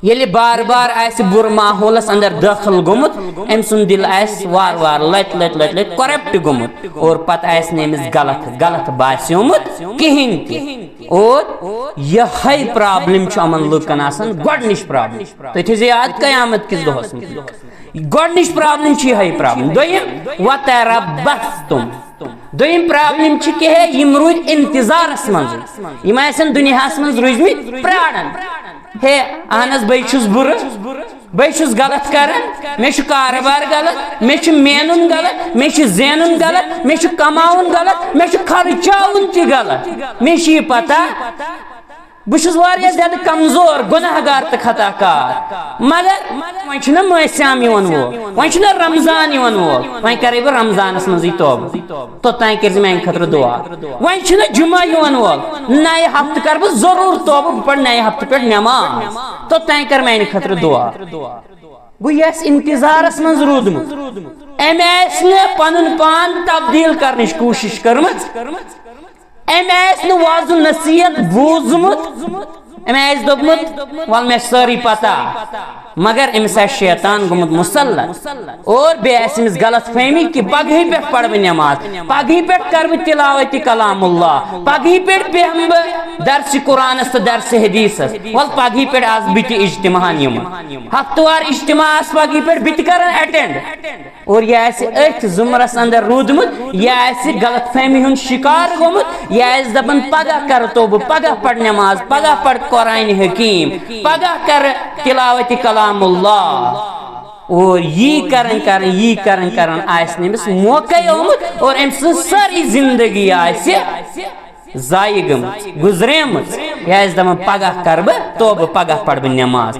ییٚلہِ بار بار آسہِ بُرٕ ماحولس اندر دٲخل گوٚمُت، أمۍ سُنٛد دِل آسہِ وارٕ وارٕ لتہِ لتہِ لتہِ لتہِ corrupt گوٚمُت، اور پتہٕ آسہِ نہٕ أمِس غلط غلط باسیومُت کِہیٖنۍ تہِ۔ اور یِہے problem چھُ یِمن لُکن آسان، گۄڈٕنِچ problem۔ تُہۍ تھٲیزیو یاد قیامت کِس دۄہس منٛز۔ گۄڈٕنِچ problem چھِ یِہے problem۔ دوٚیِم، وتربصتم۔ دوٚیِم problem چھِ کہِ ہے، یِم روٗدۍ انتظارس منٛز۔ یِم آسن دُنیاہس منٛز روٗزمٕتۍ پرٛاران۔ ہے، اہن حظ، بہٕ چھُس بُرٕ، بہٕ چھُس غلط کران، مےٚ چھُ کارٕبار غلط، مےٚ چھُ مینُن غلط، مےٚ چھُ زینُن غلط، مےٚ چھُ کماوُن غلط، مےٚ چھُ خرچاوُن تہِ غلط۔ مےٚ چھِ یہِ پتہ، بہٕ چھُس واریاہ زیادٕ کمزور، گۄناہ گار تہٕ خطا کار۔ مگر وۄنۍ چھُنہ مٲنٛسہِ عام یِوان وول، وۄنۍ چھُنہ رمضان یِوان وول، وۄنۍ کرے بہٕ رمضانس منٛزٕے توبہٕ۔ توٚتام کٔرۍ زِ میانہِ خٲطرٕ دُعا۔ وۄنۍ چھُنہ جمعہ یِوان وول، نَیہِ ہفتہٕ کرٕ بہٕ ضروٗر توبہٕ، بہٕ پرٕ نَیہِ ہفتہٕ پٮ۪ٹھ نٮ۪ماز۔ توٚتام کر میانہِ خٲطرٕ دُعا۔ گوٚو، یہِ آسہِ انتظارس منٛز روٗدمُت، أمۍ آسہِ نہٕ پنُن پان تبدیٖل کرنٕچ کوٗشش کٔرمٕژ، أمۍ آسہِ نہٕ وعظ و نصیحت بوٗزمُت، أمۍ آسہِ دوٚپمُت، "ول، مےٚ چھِ سٲرٕے پتہ"، مگر أمِس آسہِ شیطان گوٚمُت مسلط، اور بیٚیہِ آسہِ أمِس غلط فہمی کہِ پگہٕے پٮ۪ٹھ پرٕ بہٕ نٮ۪ماز، پگہٕے پٮ۪ٹھ کرٕ بہٕ تلاوت کلام اللہ، پگہٕے پٮ۪ٹھ بیٚہمہٕ بہٕ درسِ قرآنس تہٕ درسِ حدیثس۔ ول، پگہٕے پٮ۪ٹھ آسہٕ بہٕ تہِ اجتماعن یِوان، ہفتہٕ وار اجتماع آسہٕ پگہٕے پٮ۪ٹھ بہٕ تہِ کران attend۔ اور یہِ آسہِ أتھۍ زُمرس اندر روٗدمُت، یہِ آسہِ غلط فہمی ہُنٛد شکار گوٚمُت، یہِ آسہِ دپان، "پگاہ کرٕ توبہٕ، پگاہ پرٕ نٮ۪ماز، پگاہ پرٕ قرآن حکیم، پگاہ کرٕ تلاوت کلام اللہ۔" اور یی کران کران، یی کران کران آسہِ نہٕ أمِس موقعے آمُت، اور أمۍ سٕنٛز سٲرٕے زندگی آسہِ ضایع گٔمٕژ، گُزریمٕژ۔ یہِ آسہِ دپان، "پگاہ کرٕ بہٕ توبہٕ، پگاہ پرٕ بہٕ نٮ۪ماز۔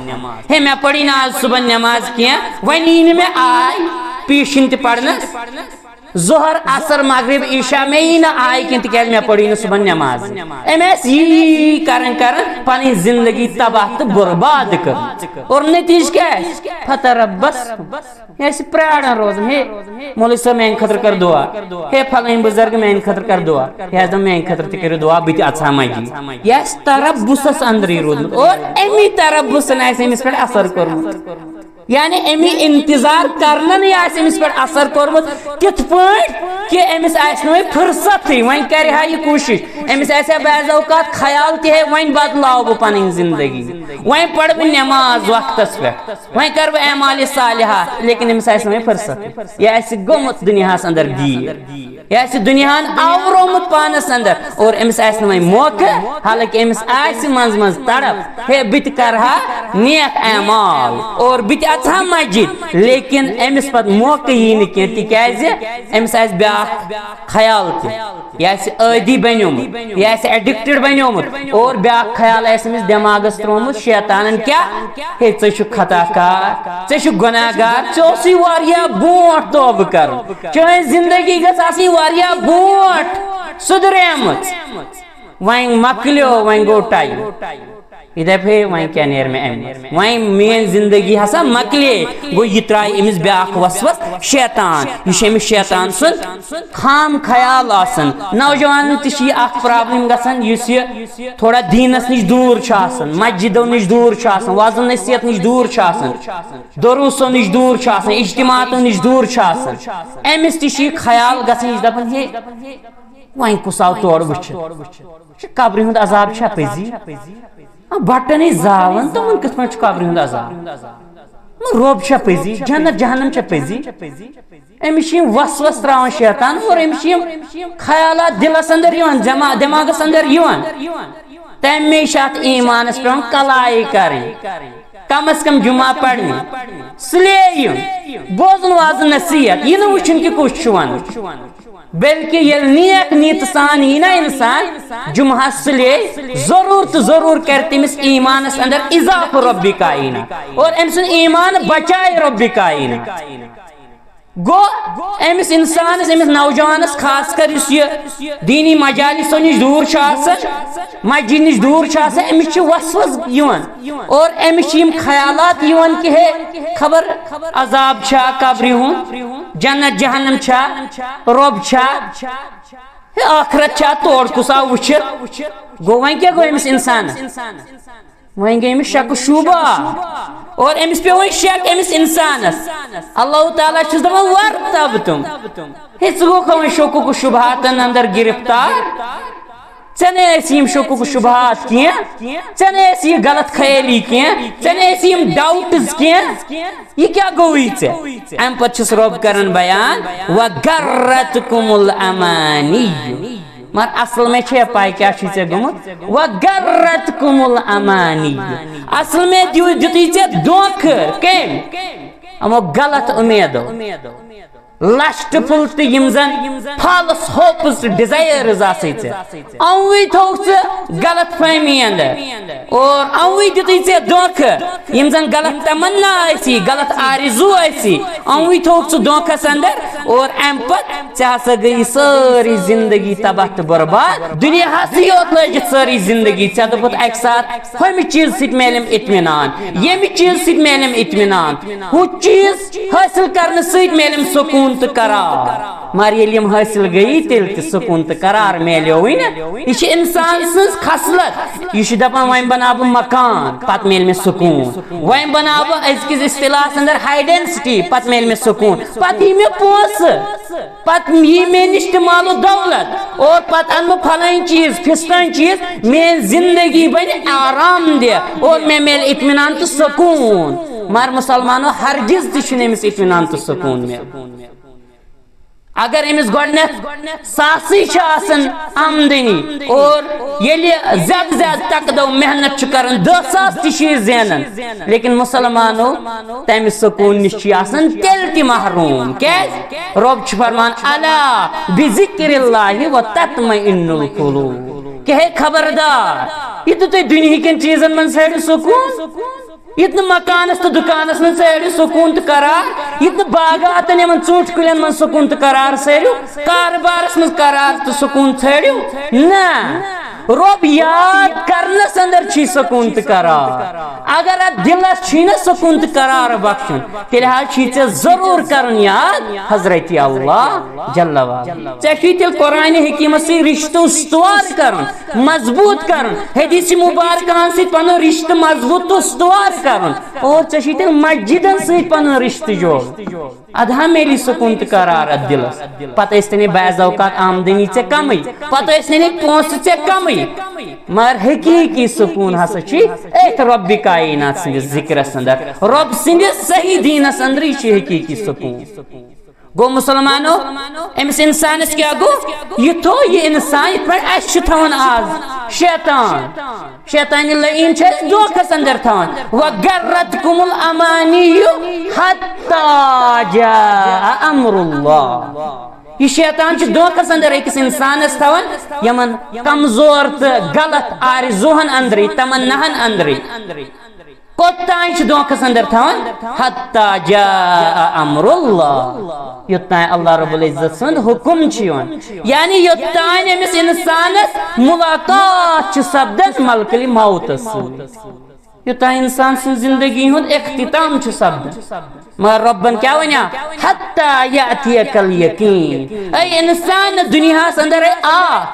ہے، مےٚ پٔرٕے نہٕ آز صُبحن نٮ۪ماز کینٛہہ، وۄنۍ یی نہٕ مےٚ آے پیٖشِن تہِ پرنس۔" ظہر، عصر، مغرب، عشاء مےٚ یی نہٕ آے کینٛہہ، تِکیٛازِ مےٚ پٔرٕے نہٕ صُبحن نٮ۪ماز۔ أمۍ آسہِ یی یی کران کران پنٕنۍ زندگی تباہ تہٕ برباد کٔرمٕژ۔ اور نتیجہٕ کیٛاہ آسہِ؟ فتربص۔ یہِ آسہِ پراران روزان، ہے مولوی صٲب میانہِ خٲطرٕ کر دعا، ہے فلٲنۍ بُزرگ میانہِ خٲطرٕ کر دعا، ہے حضرت میانہِ خٲطرٕ تہِ کٔرِو دعا، بہٕ تہِ اژٕ ہا مسجد۔ یہِ آسہِ تربصس اندرٕے روٗدمُت اور امی تربصن آسہِ أمِس پٮ۪ٹھ اثر کوٚرمُت۔ یعنی امی انتظار کرنن آسہِ أمِس پٮ۪ٹھ اثر کوٚرمُت۔ کِتھ پٲٹھۍ؟ کہِ أمِس آسہِ نہٕ وۄنۍ فرصتٕے، وۄنۍ کرِ ہا یہِ کوٗشش، أمِس آسہِ ہا بعض اوقات خیال تہِ، ہے وۄنۍ بدلاو بہٕ پنٕنۍ زندگی، وۄنۍ پرٕ بہٕ نٮ۪ماز وقتس پٮ۪ٹھ، وۄنۍ کرٕ بہٕ اعمال صالحہ، لیکن أمِس آسہِ نہٕ وۄنۍ فرصتٕے۔ یہِ آسہِ گوٚمُت دُنیاہس اندر گیٖر، یہِ آسہِ دُنیاہن آورومُت پانس اندر، اور أمِس آسہِ نہٕ وۄنۍ موقعہٕ، حالانکہ أمِس آسہِ منٛز منٛز تڑپ، ہے بہٕ تہِ کرٕ ہا نیک اعمال اور بہٕ تہِ اژٕ ہا مسجد، لیکن أمِس پتہٕ موقعہٕ یی نہٕ کینٛہہ، تِکیٛازِ أمِس آسہِ بیٛاکھ خیال تہِ، یہِ آسہِ عٲدی بنیومُت، یہِ آسہِ ایڈکٹڈ بنیومُت، اور بیٛاکھ خیال آسہِ أمِس دٮ۪ماغس ترٛوومُت شیطانن، کیٛاہ؟ ہے ژٕ چھُکھ خطا کار، ژےٚ چھُکھ گۄناہ گار، ژےٚ اوسُے واریاہ برونٛٹھ توبہٕ کرُن، چٲنۍ زندگی گٔژھ آسٕنۍ واریاہ برونٛٹھ سُدریمٕژ۔ وۄنۍ مۄکلیو، وۄنۍ گوٚو ٹایم۔ یہِ دپہِ ہے وۄنۍ کیٛاہ نیرِ مےٚ امہِ منٛز؟ وۄنۍ میٲنۍ زندگی ہسا مۄکلے۔ گوٚو یہِ ترٛایہِ أمِس بیٛاکھ وسوس شیطان، یہِ چھُ أمِس شیطان سُنٛد خام خیال آسان۔ نوجوانن تہِ چھِ یہِ اکھ پرابلم گژھان، یُس یہِ تھوڑا دیٖنس نِش دوٗر چھُ آسان، مسجدو نِش دوٗر چھُ آسان، وعظ و نصیحت نِش دوٗر چھُ آسان، دروسو نِش دوٗر چھُ آسان، اجتماعاتو نِش دوٗر چھُ آسان۔ أمِس تہِ چھُ یہِ خیال گژھان، یہِ چھُ دپان ہے وۄنۍ کُس آو تورٕ وٕچھِتھ؟ یہِ چھُ قبرِ ہُنٛد عذاب چھا پٔزی؟ آ، بٹن ہے زالان، تِمن کِتھ پٲٹھۍ چھُ قبرِ ہُنٛد عذاب؟ نہ، رۄب چھا پٔزی؟ جنت جہنم چھا پٔزی؟ أمِس چھِ یِم وسوس تراوان شیطان اور أمِس چھِ یِم خیالات دِلس اندر یِوان، جما-، دٮ۪ماغس اندر یِوان۔ تمے چھِ اتھ ایمانس پٮ۪وان کلاے کرٕنۍ، کم از کم جمعہ پرنہِ، سُلے یُن، بوزُن وعظ نصیحت، یہِ نہٕ وٕچھُن کہِ کُس چھُ ونان۔ بلکہ ییٚلہِ نیک نیتہٕ سان یی نا انسان جمعہ سُلے، ضرور تہٕ ضرور کرِ تٔمِس ایمانس اندر اضافہٕ رب کائنات، اور أمۍ سُنٛد ایمان بچایہِ رب کائنات۔ گوٚو أمِس انسانس، أمِس نوجوانس خاص کر یُس یہِ دینی مجالسو نِش دوٗر چھُ آسان، مسجد نِش دوٗر چھُ آسان، أمِس چھِ وسوس یِوان اور أمِس چھِ یِم خیالات یِوان کہِ ہے خبر عذاب چھا قبرِ ہُنٛد، جنت جہنم چھا، رۄب چھا، ہے ٲخرت چھا، تور کُس آو وٕچھِتھ؟ گوٚو وۄنۍ کیٛاہ گوٚو أمِس انسانس؟ وۄنۍ گٔے أمِس شک و شبہ اور أمِس پیوٚو وۄنۍ شک أمِس انسانس۔ اللہ تعالیٰ چھُس دپان، "وارتبتم"، ہے ژٕ گوٚکھا وۄنۍ شکوک و شبہاتن اندر گرفتار؟ ژےٚ نے ٲسی یِم شکوک و شبہات کینٛہہ، ژےٚ نے ٲسی یہِ غلط خیٲلی کینٛہہ، ژےٚ نے ٲسی یِم ڈاؤٹس کینٛہہ، یہِ کیٛاہ گوٚوٕے ژےٚ؟ امہِ پتہٕ چھُس رۄب کران بیان، "وغرتکم الامانی"۔ مگر اصل میں چھے پاے کیا چھی ژےٚ گوٚمُت؟ "وغرتکم الامانی"۔ اصل میں دیو، دیُتُے ژےٚ دھوکہٕ۔ کٔمۍ؟ یِمو غلط اُمیدو۔ لسٹفل تہٕ یِم زن فالس ہوپس تہٕ ڈیزایرز آسے ژےٚ، اَوٕے تھوٚوُکھ ژٕ غلط فہمی اندر۔ اور اَوٕے دیُتُے ژےٚ دھوکہٕ۔ یِم زن غلط تمنا ٲسی، غلط آرزو ٲسی، اَوٕے تھوٚوُکھ ژٕ دھوکس اندر۔ اور امہِ پتہٕ ژےٚ ہسا گٔیی سٲرٕے زندگی تباہ تہٕ برباد۔ دُنیاہسٕے یوت لٲجِتھ سٲرٕے زندگی۔ ژےٚ دوٚپُتھ اکہِ ساتہٕ، "ہُمہِ چیٖز سۭتۍ میلیم اطمینان، ییٚمہِ چیٖز سۭتۍ میلیم اطمینان، ہُہ چیٖز حٲصِل کرنہٕ سۭتۍ میلیم سکوٗن تہٕ قرار۔" مگر ییٚلہِ یِم حٲصِل گٔیی، تیٚلہِ تہِ سکوٗن تہٕ قرار میلیوٕے نہٕ۔ یہِ چھِ انسان سٕنٛز خصلت۔ یہِ چھُ دپان، "وۄنۍ بناو بہٕ مکان، پتہٕ میلہِ مےٚ سکوٗن۔ وۄنۍ بناو بہٕ أزکِس اصطلاحس اندر ہاے ڈینسٹی، پتہٕ میلہِ مےٚ سکوٗن، پتہٕ یی مےٚ پونٛسہٕ، پتہٕ یی مےٚ نِش تہِ مال و دولت، اور پتہٕ انہٕ بہٕ فلٲنۍ چیٖز، فستٲنۍ چیٖز، میٲنۍ زندگی بنہِ آرام دہ، اور مےٚ میلہِ اطمینان تہٕ سکوٗن۔" مگر مسلمانو، ہرگز تہِ چھُنہٕ أمِس اطمینان تہٕ سکوٗن میلان۔ اگر أمِس گۄڈٕنٮ۪تھ ساسٕے چھِ آسان آمدنی اور ییٚلہِ زیادٕ زیادٕ تَکہٕ دَو محنت چھُ کران، دَہ ساس تہِ چھُ یہِ زینان، لیکن مسلمانو تَمہِ سکوٗن نِش چھُ یہِ آسان تیٚلہِ تہِ محروٗم۔ کیٛازِ؟ رۄب چھُ فرمان، "الا بذکر اللہ و تطمئن القلوب"۔ کہ ہے خبردار، یہِ تہِ تُہۍ دُنہِکٮ۪ن چیٖزن منٛز ژھٲنٛڈِو سکوٗن، ییٚتہِ نہٕ مکانس تہٕ دُکانس منٛز ژھٲنٛڈِو سکوٗن تہٕ قرار، ییٚتہِ نہٕ باغاتن یِمن ژوٗنٛٹھۍ کُلٮ۪ن منٛز سکوٗن تہٕ قرار ژھٲنٛڈِو، کارٕبارس منٛز قرار تہٕ سکوٗن ژھٲنٛڈِو۔ نہ، رۄب یاد کرنس اندر چھی سکوٗن تہٕ قرار۔ اگر اتھ دِلس چھی نہ سکوٗن تہٕ قرار بخشُن، تیٚلہِ حظ چھی ژےٚ ضروٗر کرُن یاد حضرت اللہ جل وعلا۔ ژےٚ چھُے تیٚلہِ قرآن حکیمس سۭتۍ رشتہٕ استوار کرُن، مضبوٗط کرُن، حدیث مبارکہن سۭتۍ پنُن رشتہٕ مضبوٗط تہٕ استوار کرُن۔ اور ژےٚ چھُے تیٚلہِ مسجدن سۭتۍ پنُن رشتہٕ جوڑُن۔ ادٕ ہا میلی سکوٗن تہٕ قرار اتھ دِلس۔ پتہٕ ٲسۍ تنے بعض اوقات آمدنی ژےٚ کمٕے، پتہٕ ٲسۍ تنے پونٛسہٕ ژےٚ کمٕے، مگر حقیقی سکوٗن ہسا چھُے أتھۍ رۄبِ کائنات سٕنٛدِس ذکرس اندر، رۄب سٕنٛدِس صحیح دیٖنس اندرٕے چھُ حقیقی سکوٗن۔ گوٚو مسلمانو، أمِس انسانس کیٛاہ گوٚو؟ یہِ تھوٚو یہِ انسان یِتھ پٲٹھۍ اَسہِ چھُ تھاوان آز شیطان۔ شیطانِ لعین چھُ اَسہِ دھوکس اندر تھاوان۔ وغرتکم الامانی حتی جاء امر اللہ۔ یہِ شیطان چھُ دھوکس اندر أکِس انسانس تھاوان، یِمن کمزور تہٕ غلط آرزوہن اندرٕے، تمناہن اندرٕے۔ کوٚت تام چھُ دھوکس اندر تھاوان؟ حتی جاء امر اللہ۔ یوٚت تام اللہ رب العزت سُنٛد حکم چھُ یِوان، یعنی یوٚت تام أمِس انسانس ملاقات چھِ سپدان ملکل موتس سۭتۍ، یوٚت تام انسان سٕنٛز زندگی ہُنٛد اختتام چھُ سپدان۔ مگر رۄبن کیٛاہ ونیٛاو؟ حتی یأتیک الیقین۔ اے انسان، دُنیاہس اندر اے آ،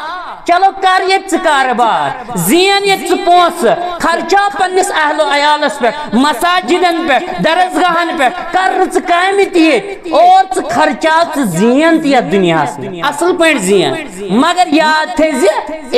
چلو کر ییٚتہِ ژٕ کارٕبار، زین ییٚتہِ ژٕ پونٛسہٕ، خرچاو پننِس اہل و عیالس پٮ۪ٹھ، مساجدن پٮ۪ٹھ، درسگاہن پٮ۪ٹھ، کر نہٕ ژٕ کامہِ تہِ ییٚتہِ، اور ژٕ خرچاو، ژٕ زین تہِ یتھ دُنیاہس منٛز، اصل پٲٹھۍ زین، مگر یاد تھٲیزِ،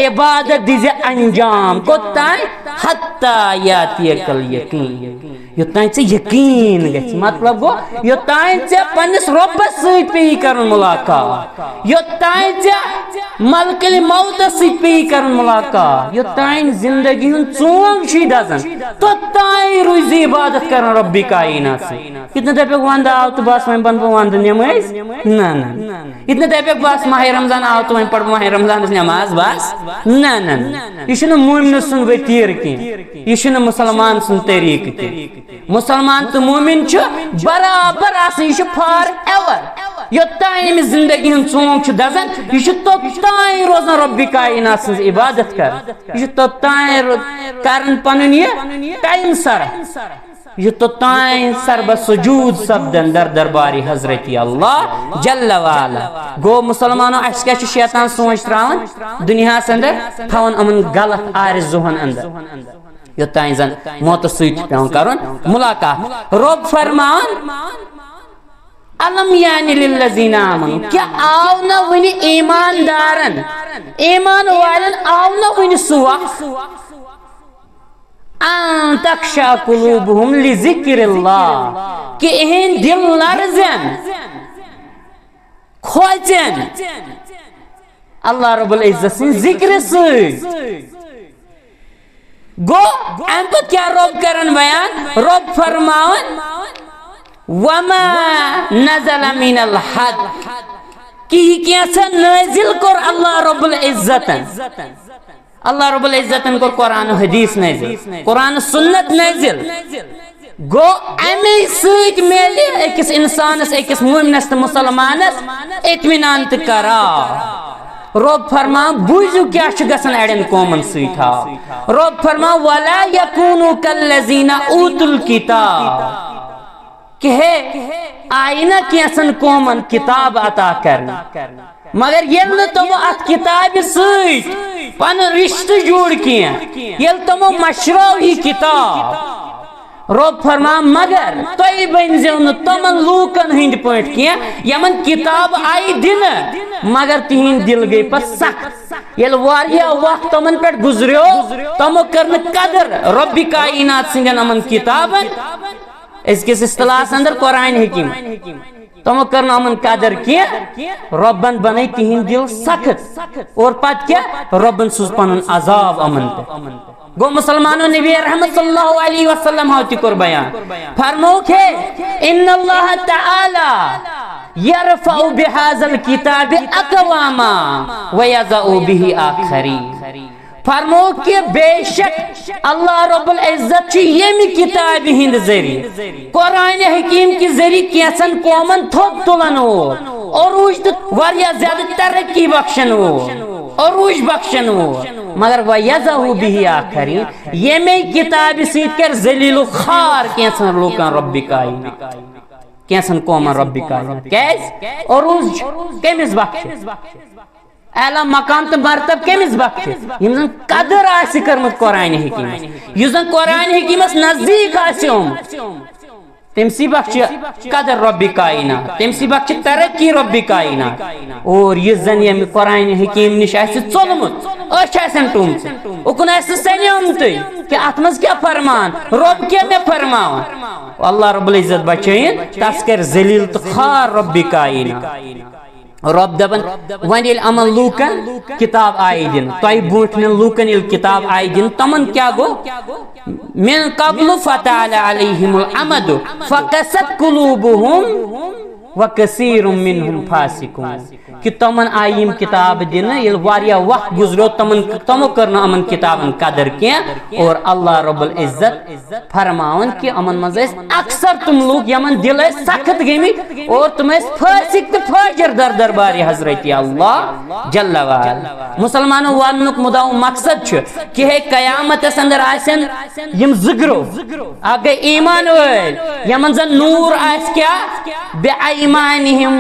عبادت دیزِ انجام۔ کوٚت تام؟ حتی یأتیک الیقین۔ یوٚتام ژےٚ یقین گژھِ، مطلب گوٚو، یوٚتام ژےٚ پننِس رۄبس سۭتۍ پیٚیہِ کرُن ملاقات، یوٚتام ژےٚ ملکل موتس سۭتۍ پیٚیہِ کرُن ملاقات، یوٚتام زندگی ہُنٛد ژونگ چھُے دزان، توٚتام روٗزِ عبادت کران رۄبِ کائنات سۭتۍ۔ ییٚتہِ نہٕ دپکھ ونٛدٕ آو تہٕ بس وۄنۍ بنہٕ بہٕ ونٛدٕ نمٲزۍ، نہ، نہ، نہ۔ ییٚتہِ نہٕ دپکھ بس ماہِ رمضان آو تہٕ وۄنۍ پرٕ بہٕ ماہِ رمضانس نماز، بس، نہ، نہ، نہ۔ یہِ چھُنہٕ مومنہٕ سُنٛد ؤتیٖر کینٛہہ، یہِ چھُنہٕ مسلمان سُنٛد طریٖقہٕ کینٛہہ۔ مسلمان تہٕ مومن چھُ برابر آسان، یہِ چھُ فار ایور۔ یوٚتام أمِس زندگی ہُنٛد ژونگ چھُ دزان، یہِ چھُ توٚتام روزان رۄبِ کائنات سٕنٛز عبادت کران، یہِ چھُ توٚتام رو-، کران پنُن یہِ ٹایم سر، یہِ چھُ توٚتام سربہ سجود سپدان در دربارِ حضرت اللہ جل وعلا۔ گوٚو مسلمانو، اسہِ کیٛاہ چھُ شیطان سونچ تراوان دُنیاہس اندر، تھاوان یِمن غلط آرزوہن اندر۔ یوٚتام زن موتس سۭتۍ چھُ پٮ۪وان کرُن ملاقات۔ رۄب فرمان، الم یعنی للذین آمنوا، کیٛاہ آو نہ وُنہِ ایماندارن، ایمان والٮ۪ن آو نہ وُنہِ سُہ وقت، ان تخشع قلوبہم لذکر اللہ، کہ اِہِنٛدۍ دِل لرزن، کھوژن اللہ رب العزت سٕنٛدِ ذکرِ سۭتۍ۔ گوٚو، اَمہِ پتہٕ کیٛاہ رۄب کران بیان؟ رۄب فرماوان، وما نزل من الحق، کہ یہِ کینٛژھا نٲزِل کوٚر اللہ رب العزتن۔ اللہ رب العزتن کوٚر قرآن و حدیث نٲزِل، قرآن و سنت نٲزِل۔ گوٚو، اَمے سۭتۍ میلہِ أکِس اِنسانَس، أکِس مومنَس تہٕ مُسلمانَس اطمینان تہٕ قرار۔ رۄب فرمان، بوٗزِو کیٛاہ چھُ گژھان اَڑٮ۪ن قومَن سۭتۍ۔ ہاو، رۄب فرمان، ولا یکونوا کالذین اوتوا الکتاب۔ کہ ہے، آیہِ نہ کینٛژن قومن کتاب عطا کرنہٕ، مگر ییٚلہِ نہٕ تِمو اتھ کتابہِ سۭتۍ پنُن رشتہٕ جوڑ کینٛہہ، ییٚلہِ تِمو مشرٲو یہِ کتاب، رۄب فرمان، مگر تُہۍ بٔنۍزیو نہٕ تِمن لوٗکن ہٕنٛدۍ پٲٹھۍ کینٛہہ یِمن کتاب آیہِ دِنہٕ، مگر تِہنٛدۍ دِل گٔے پتہٕ سخت۔ ییٚلہِ واریاہ وقت تِمن پٮ۪ٹھ گُزریو، تِمو کٔر نہٕ قدر رۄبِ کائنات سٕنٛدٮ۪ن یِمن کتابن۔ أزکِس اصطلاحس اندر قرآن حکیم۔ تِمو کٔر نہٕ یِمن قدر کینٛہہ، رۄبن بنٲے تِہنٛدۍ دِل سخت۔ اور پتہٕ کیٛاہ؟ رۄبن سوٗز پنُن عذاب یِمن پٮ۪ٹھ۔ گوٚو مسلمانو، نبی رحمت صلی اللہ علیہ وسلم ہاو تہِ کوٚر بیان۔ فرمووُکھ، ہے، ان اللہ تعالی یرفع بہذا الکتاب اقواما ویضع بہ آخرین۔ فرمو کہ بے شک اللہ رب العزت چھُ ییٚمہِ کِتابہِ ہٕنٛدِ ذٔریعہٕ، قرآن حکیم کہِ ذٔریعہٕ کینٛژن قومن تھوٚد تُلن وول، عروج تہٕ واریاہ زیادٕ ترقی بخشن وول، عروج بخشن وول۔ مگر وَيَزَهُ بِهِ آخَرِينَ، ییٚمے کِتابہِ سۭتۍ کَرِ ذلیل و خوار کینٛژن لوٗکن رۄبِ کائنات، کینٛژن قومن رۄبِ کائنات۔ کیازِ؟ عروج چھُ کٔمِس بخشہِ؟ اعلیٰ مقام تہٕ مرتب کٔمِس بخشہِ؟ یِم زن قدر آسہِ کٔرمٕژ قرآن حکیمس، یُس زن قرآن حکیمس نزدیٖک آسہِ آمُت، تٔمۍ سٕے بخشہِ قدر رۄبِ کائنات، تٔمۍ سٕے بخشہِ ترقی رۄبِ کائنات۔ اور یُس زن ییٚمہِ قرآن حکیم نِش آسہِ ژوٚلمُت، أچھ آسن ٹومژٕ، اُکُن آسہِ نہٕ سنیومتُے کہِ اتھ منٛز کیٛاہ فرمان، رۄب کیٛاہ مےٚ فرماوان۔ اللہ رب العزت بچٲیِن، تس کرِ ذلیل تہٕ خوار رۄبِ کائنات۔ رۄب دپان، وۄنۍ ییٚلہِ یِمن لوٗکن کِتاب آیہِ دِنہٕ، تۄہہِ برونٛٹھمٮ۪ن لوٗکن ییٚلہِ کِتاب آیہِ دِنہٕ، تِمن کیٛاہ گوٚو؟ مِن قَبْلُ فَطَالَ عَلَيْهِمُ الْأَمَدُ فَقَسَتْ قُلُوبُهُمْ وَكَثِيرٌ مِنْهُمْ فَاسِقُونَ۔ کہِ تِمن آیہِ یِم کِتاب دِنہٕ، ییٚلہِ واریاہ وقت گُزریو، تِمن، تِمو کٔر نہٕ یِمن کِتابن قدر کینٛہہ، اور اللہ رب العزت فرماوان کہِ یِمن منٛز ٲسۍ اکثر تِم لوٗکھ یِمن دِل ٲسۍ سخت گٔمٕتۍ اور تِم ٲسۍ فٲسِق تہٕ فٲجِر در دربارِ حضرت اللہ جل وعلا۔ مُسلمانو وننُک مُدعا و مقصد چھُ کہِ ہے قیامتس اندر آسن یِم زٕ گروہ، اکھ گٔے ایمان وٲلۍ یِمن زن نوٗر آسہِ کیٛاہ؟ بِأَيْمَانِهِمْ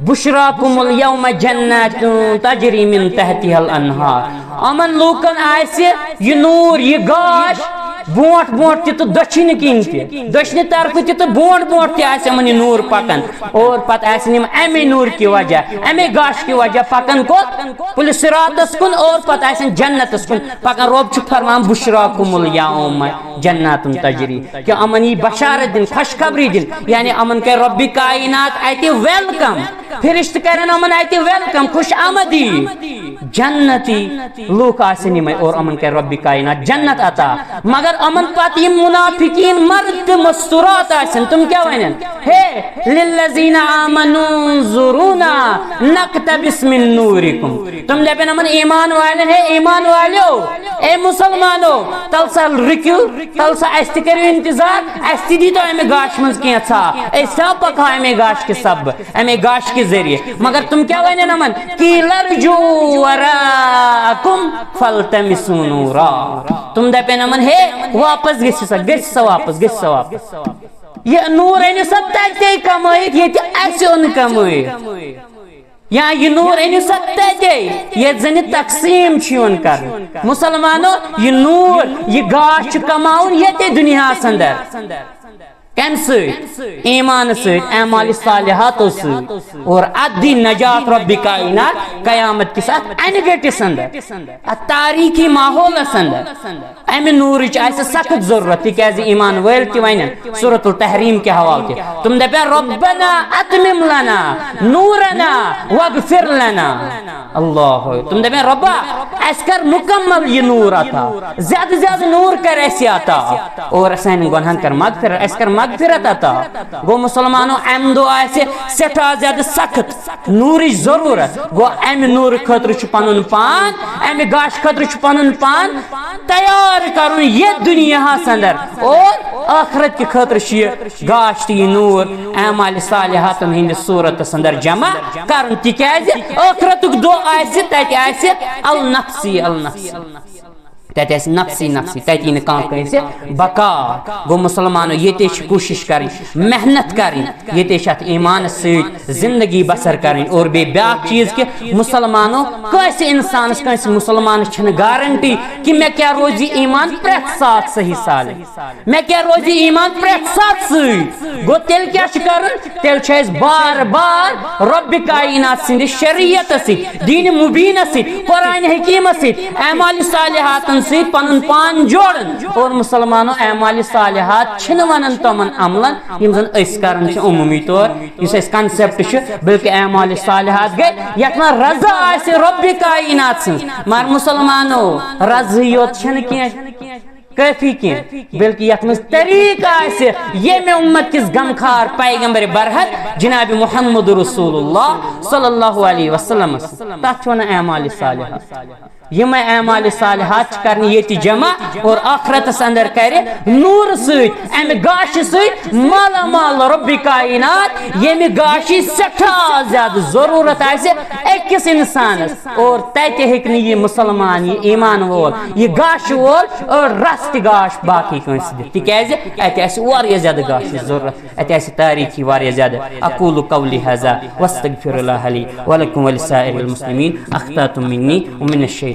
بُشْرَاكُمُ الْيَوْمَ جَنَّاتٌ تَجْرِي مِنْ تَحْتِهَا الْأَنْهَارُ۔ یِمن لوٗکن آسہِ یہِ نوٗر، یہِ گاش برونٛٹھ برونٛٹھ تہِ تہٕ دٔچھِنہِ کِنۍ تہِ، دٔچھنہِ طرفہٕ تہِ تہٕ برونٛٹھ برونٛٹھ تہِ آسہِ یِمن یہِ نوٗر پکان۔ اور پتہٕ آسن یِم امے نوٗر کہِ وجہ، امے گاش کہِ وجہ پکان کوٚت؟ پُلہِ صراطس کُن، اور پتہٕ آسن جنتس کُن پکان۔ رۄب چھُ فرمان، بُشْرَاكُمُ الْيَوْمَ جَنَّاتٌ تَجْرِي، کہِ یِمن یی بشارت دِنہٕ، خوشخبری دِنہٕ، یعنی یِمن کرِ رۄبِ کائنات اتہِ ویلکم۔ فرشتہٕ کرن یِمن اتہِ ویلکم، خوش آمدید۔ جنتی لوٗکھ آسن یِمے اور یِمن کرِ رۄبِ کائنات جنت عطا۔ مگر یِمن پتہٕ یِم منافقین مرد تہٕ مستورات آسن، تِم کیٛاہ ونن؟ ہے، لِلَّذِينَ آمَنُوا انظُرُونَا نَقْتَبِسْ مِنْ نُورِكُمْ۔ تِم دپن یِمن ایمان والٮ۪ن، ہے ایمان والیو، اے مسلمانو، تل سا رُکِو، تل سا اسہِ تہِ کٔرِو انتظار، اسہِ تہِ دیٖتو امہِ گاشہِ منٛز کینٛژھا، أسۍ تہِ پکہو امے گاشہِ کہِ سببہٕ، امے گاشہِ کہِ ذٔریعہٕ۔ مگر تِم کیٛاہ ونن یِمن؟ قِيلَ ارْجِعُوا وَرَاءَكُمْ فَالْتَمِسُوا نُورًا۔ تِم دپن یِمن، ہے، واپس گٔژھِو سا، گٔژھِو سا واپس، گٔژھِو سا واپس۔ یہِ نوٗر أنِو سا تتے کمٲیِتھ، ییٚتہِ اَسہِ اوٚن کمٲیِتھ۔ یا یہِ نوٗر أنِو سا تتے، ییٚتہِ زن یہِ تقسیٖم چھُ یِوان کرنہٕ۔ مُسلمانو، یہِ نوٗر، یہِ گاش چھُ کماوُن ییٚتے دُنیاہس اندر۔ کمہِ سۭتۍ؟ ایمان سۭتۍ، اعمال صالحاتو سۭتۍ۔ اور اتھ دی نجات رۄبِ کائنات قیامت کِس اتھ انہِ گٔٹِس اندر، اتھ تاریخی ماحولس اندر۔ امہِ نوٗرٕچ آسہِ سخت ضروٗرت، تِکیازِ ایمان وٲلۍ تہِ ونن سورۃ التحریم کہِ حوالہٕ تہِ، تِم دپن، ربنا اتمم لنا نورنا واغفر لنا۔ اللہ، تِم دپن، رۄبا، اسہِ کر مُکمل یہِ نوٗر عطا، زیادٕ زیادٕ نوٗر کر اسہِ عطا، اور سانٮ۪ن گۄنہن کر مغفرت، اسہِ کر مغفرت عطا۔ گوٚو مُسلمانو، امہِ دۄہ آسہِ سٮ۪ٹھاہ زیادٕ سخت نوٗرٕچ ضروٗرت۔ گوٚو، امہِ نوٗرٕ خٲطرٕ چھُ پنُن پان، امہِ گاشہِ خٲطرٕ چھُ پنُن پان تیار کرُن یتھ دُنیاہس اندر اور ٲخرت کہِ خٲطرٕ چھُ یہِ گاش تہٕ یہِ نوٗر اعمال صالحاتن ہٕنٛدِس صوٗرتس اندر جمع کرُن، تِکیازِ ٲخرتُک دۄہ آسہِ، تتہِ آسہِ النفسی النفسی۔ تتہِ آسہِ نفسی نفسی، تتہِ یی نہٕ کانٛہہ کٲنٛسہِ بکار۔ گوٚو مُسلمانو، ییٚتے چھِ کوٗشِش کرٕنۍ، محنت کرٕنۍ، ییٚتے چھِ اتھ ایمانس سۭتۍ زندگی بسر کرٕنۍ۔ اور بیٚیہِ بیٛاکھ چیٖز کہِ مُسلمانو، کٲنٛسہِ انسانس، کٲنٛسہِ مُسلمانس چھنہٕ گارنٹی کہِ مےٚ کیٛاہ روزِ ایمان پرٛٮ۪تھ ساتھ صحیح سالم۔ مےٚ کیٛاہ روزِ ایمان پرٛٮ۪تھ ساتہٕ سۭتۍ؟ گوٚو، تیٚلہِ کیٛاہ چھُ کرُن؟ تیٚلہِ چھُ اَسہِ بار بار رۄبِ کائنات سٕنٛدِ شریعتس سۭتۍ، دیٖنِ مُبیٖنس سۭتۍ، قرآنِ حکیٖمس سۭتۍ، اعمالِ صالحاتن سۭتۍ پنُن پان جوڑُن۔ اور مُسلمانو، اعمالِ صالحات چھِنہٕ ونان تِمن عملن یِم زن أسۍ کران چھِ عموٗمی طور، یُس اَسہِ concept چھُ، بلکہِ اعمالِ صالحات گٔے یتھ منٛز رضا آسہِ رۄبِ کائنات سٕنٛز۔ مگر مُسلمانو، رضہٕے یوت چھنہٕ کینٛہہ کٲفی کینٛہہ، بلکہِ یتھ منٛز طریٖقہٕ آسہِ ییٚمہِ اُمت کِس غمخار پیغمبر برحق جناب محمد رسول اللہ صلی اللہ علیہ وسلمس۔ تتھ چھِ ونان اعمالِ صالحات۔ یِمے اعمال صالحات چھِ کرنہِ ییٚتہِ جمع اور آخرتس اندر کرِ نور سۭتۍ، امہِ گاشہِ سۭتۍ مالا مال رب کائنات، ییٚمہِ گاشہِ سٮ۪ٹھاہ زیادٕ ضروٗرت آسہِ أکِس انسانس، اور تتہِ ہیٚکہِ نہٕ یہِ مسلمان، یہِ ایمان وول، یہِ گاشہِ وول اور رس تہِ گاش باقٕے کٲنٛسہِ دِتھ، تِکیازِ اتہِ آسہِ واریاہ زیادٕ گاشِچ ضروٗرت، اتہِ آسہِ تاریٖخی واریاہ زیادٕ۔ اقول قولی هذا واستغفر الله لي ولكم ولسائر المسلمين، اخطأت مني ومن الشيطان۔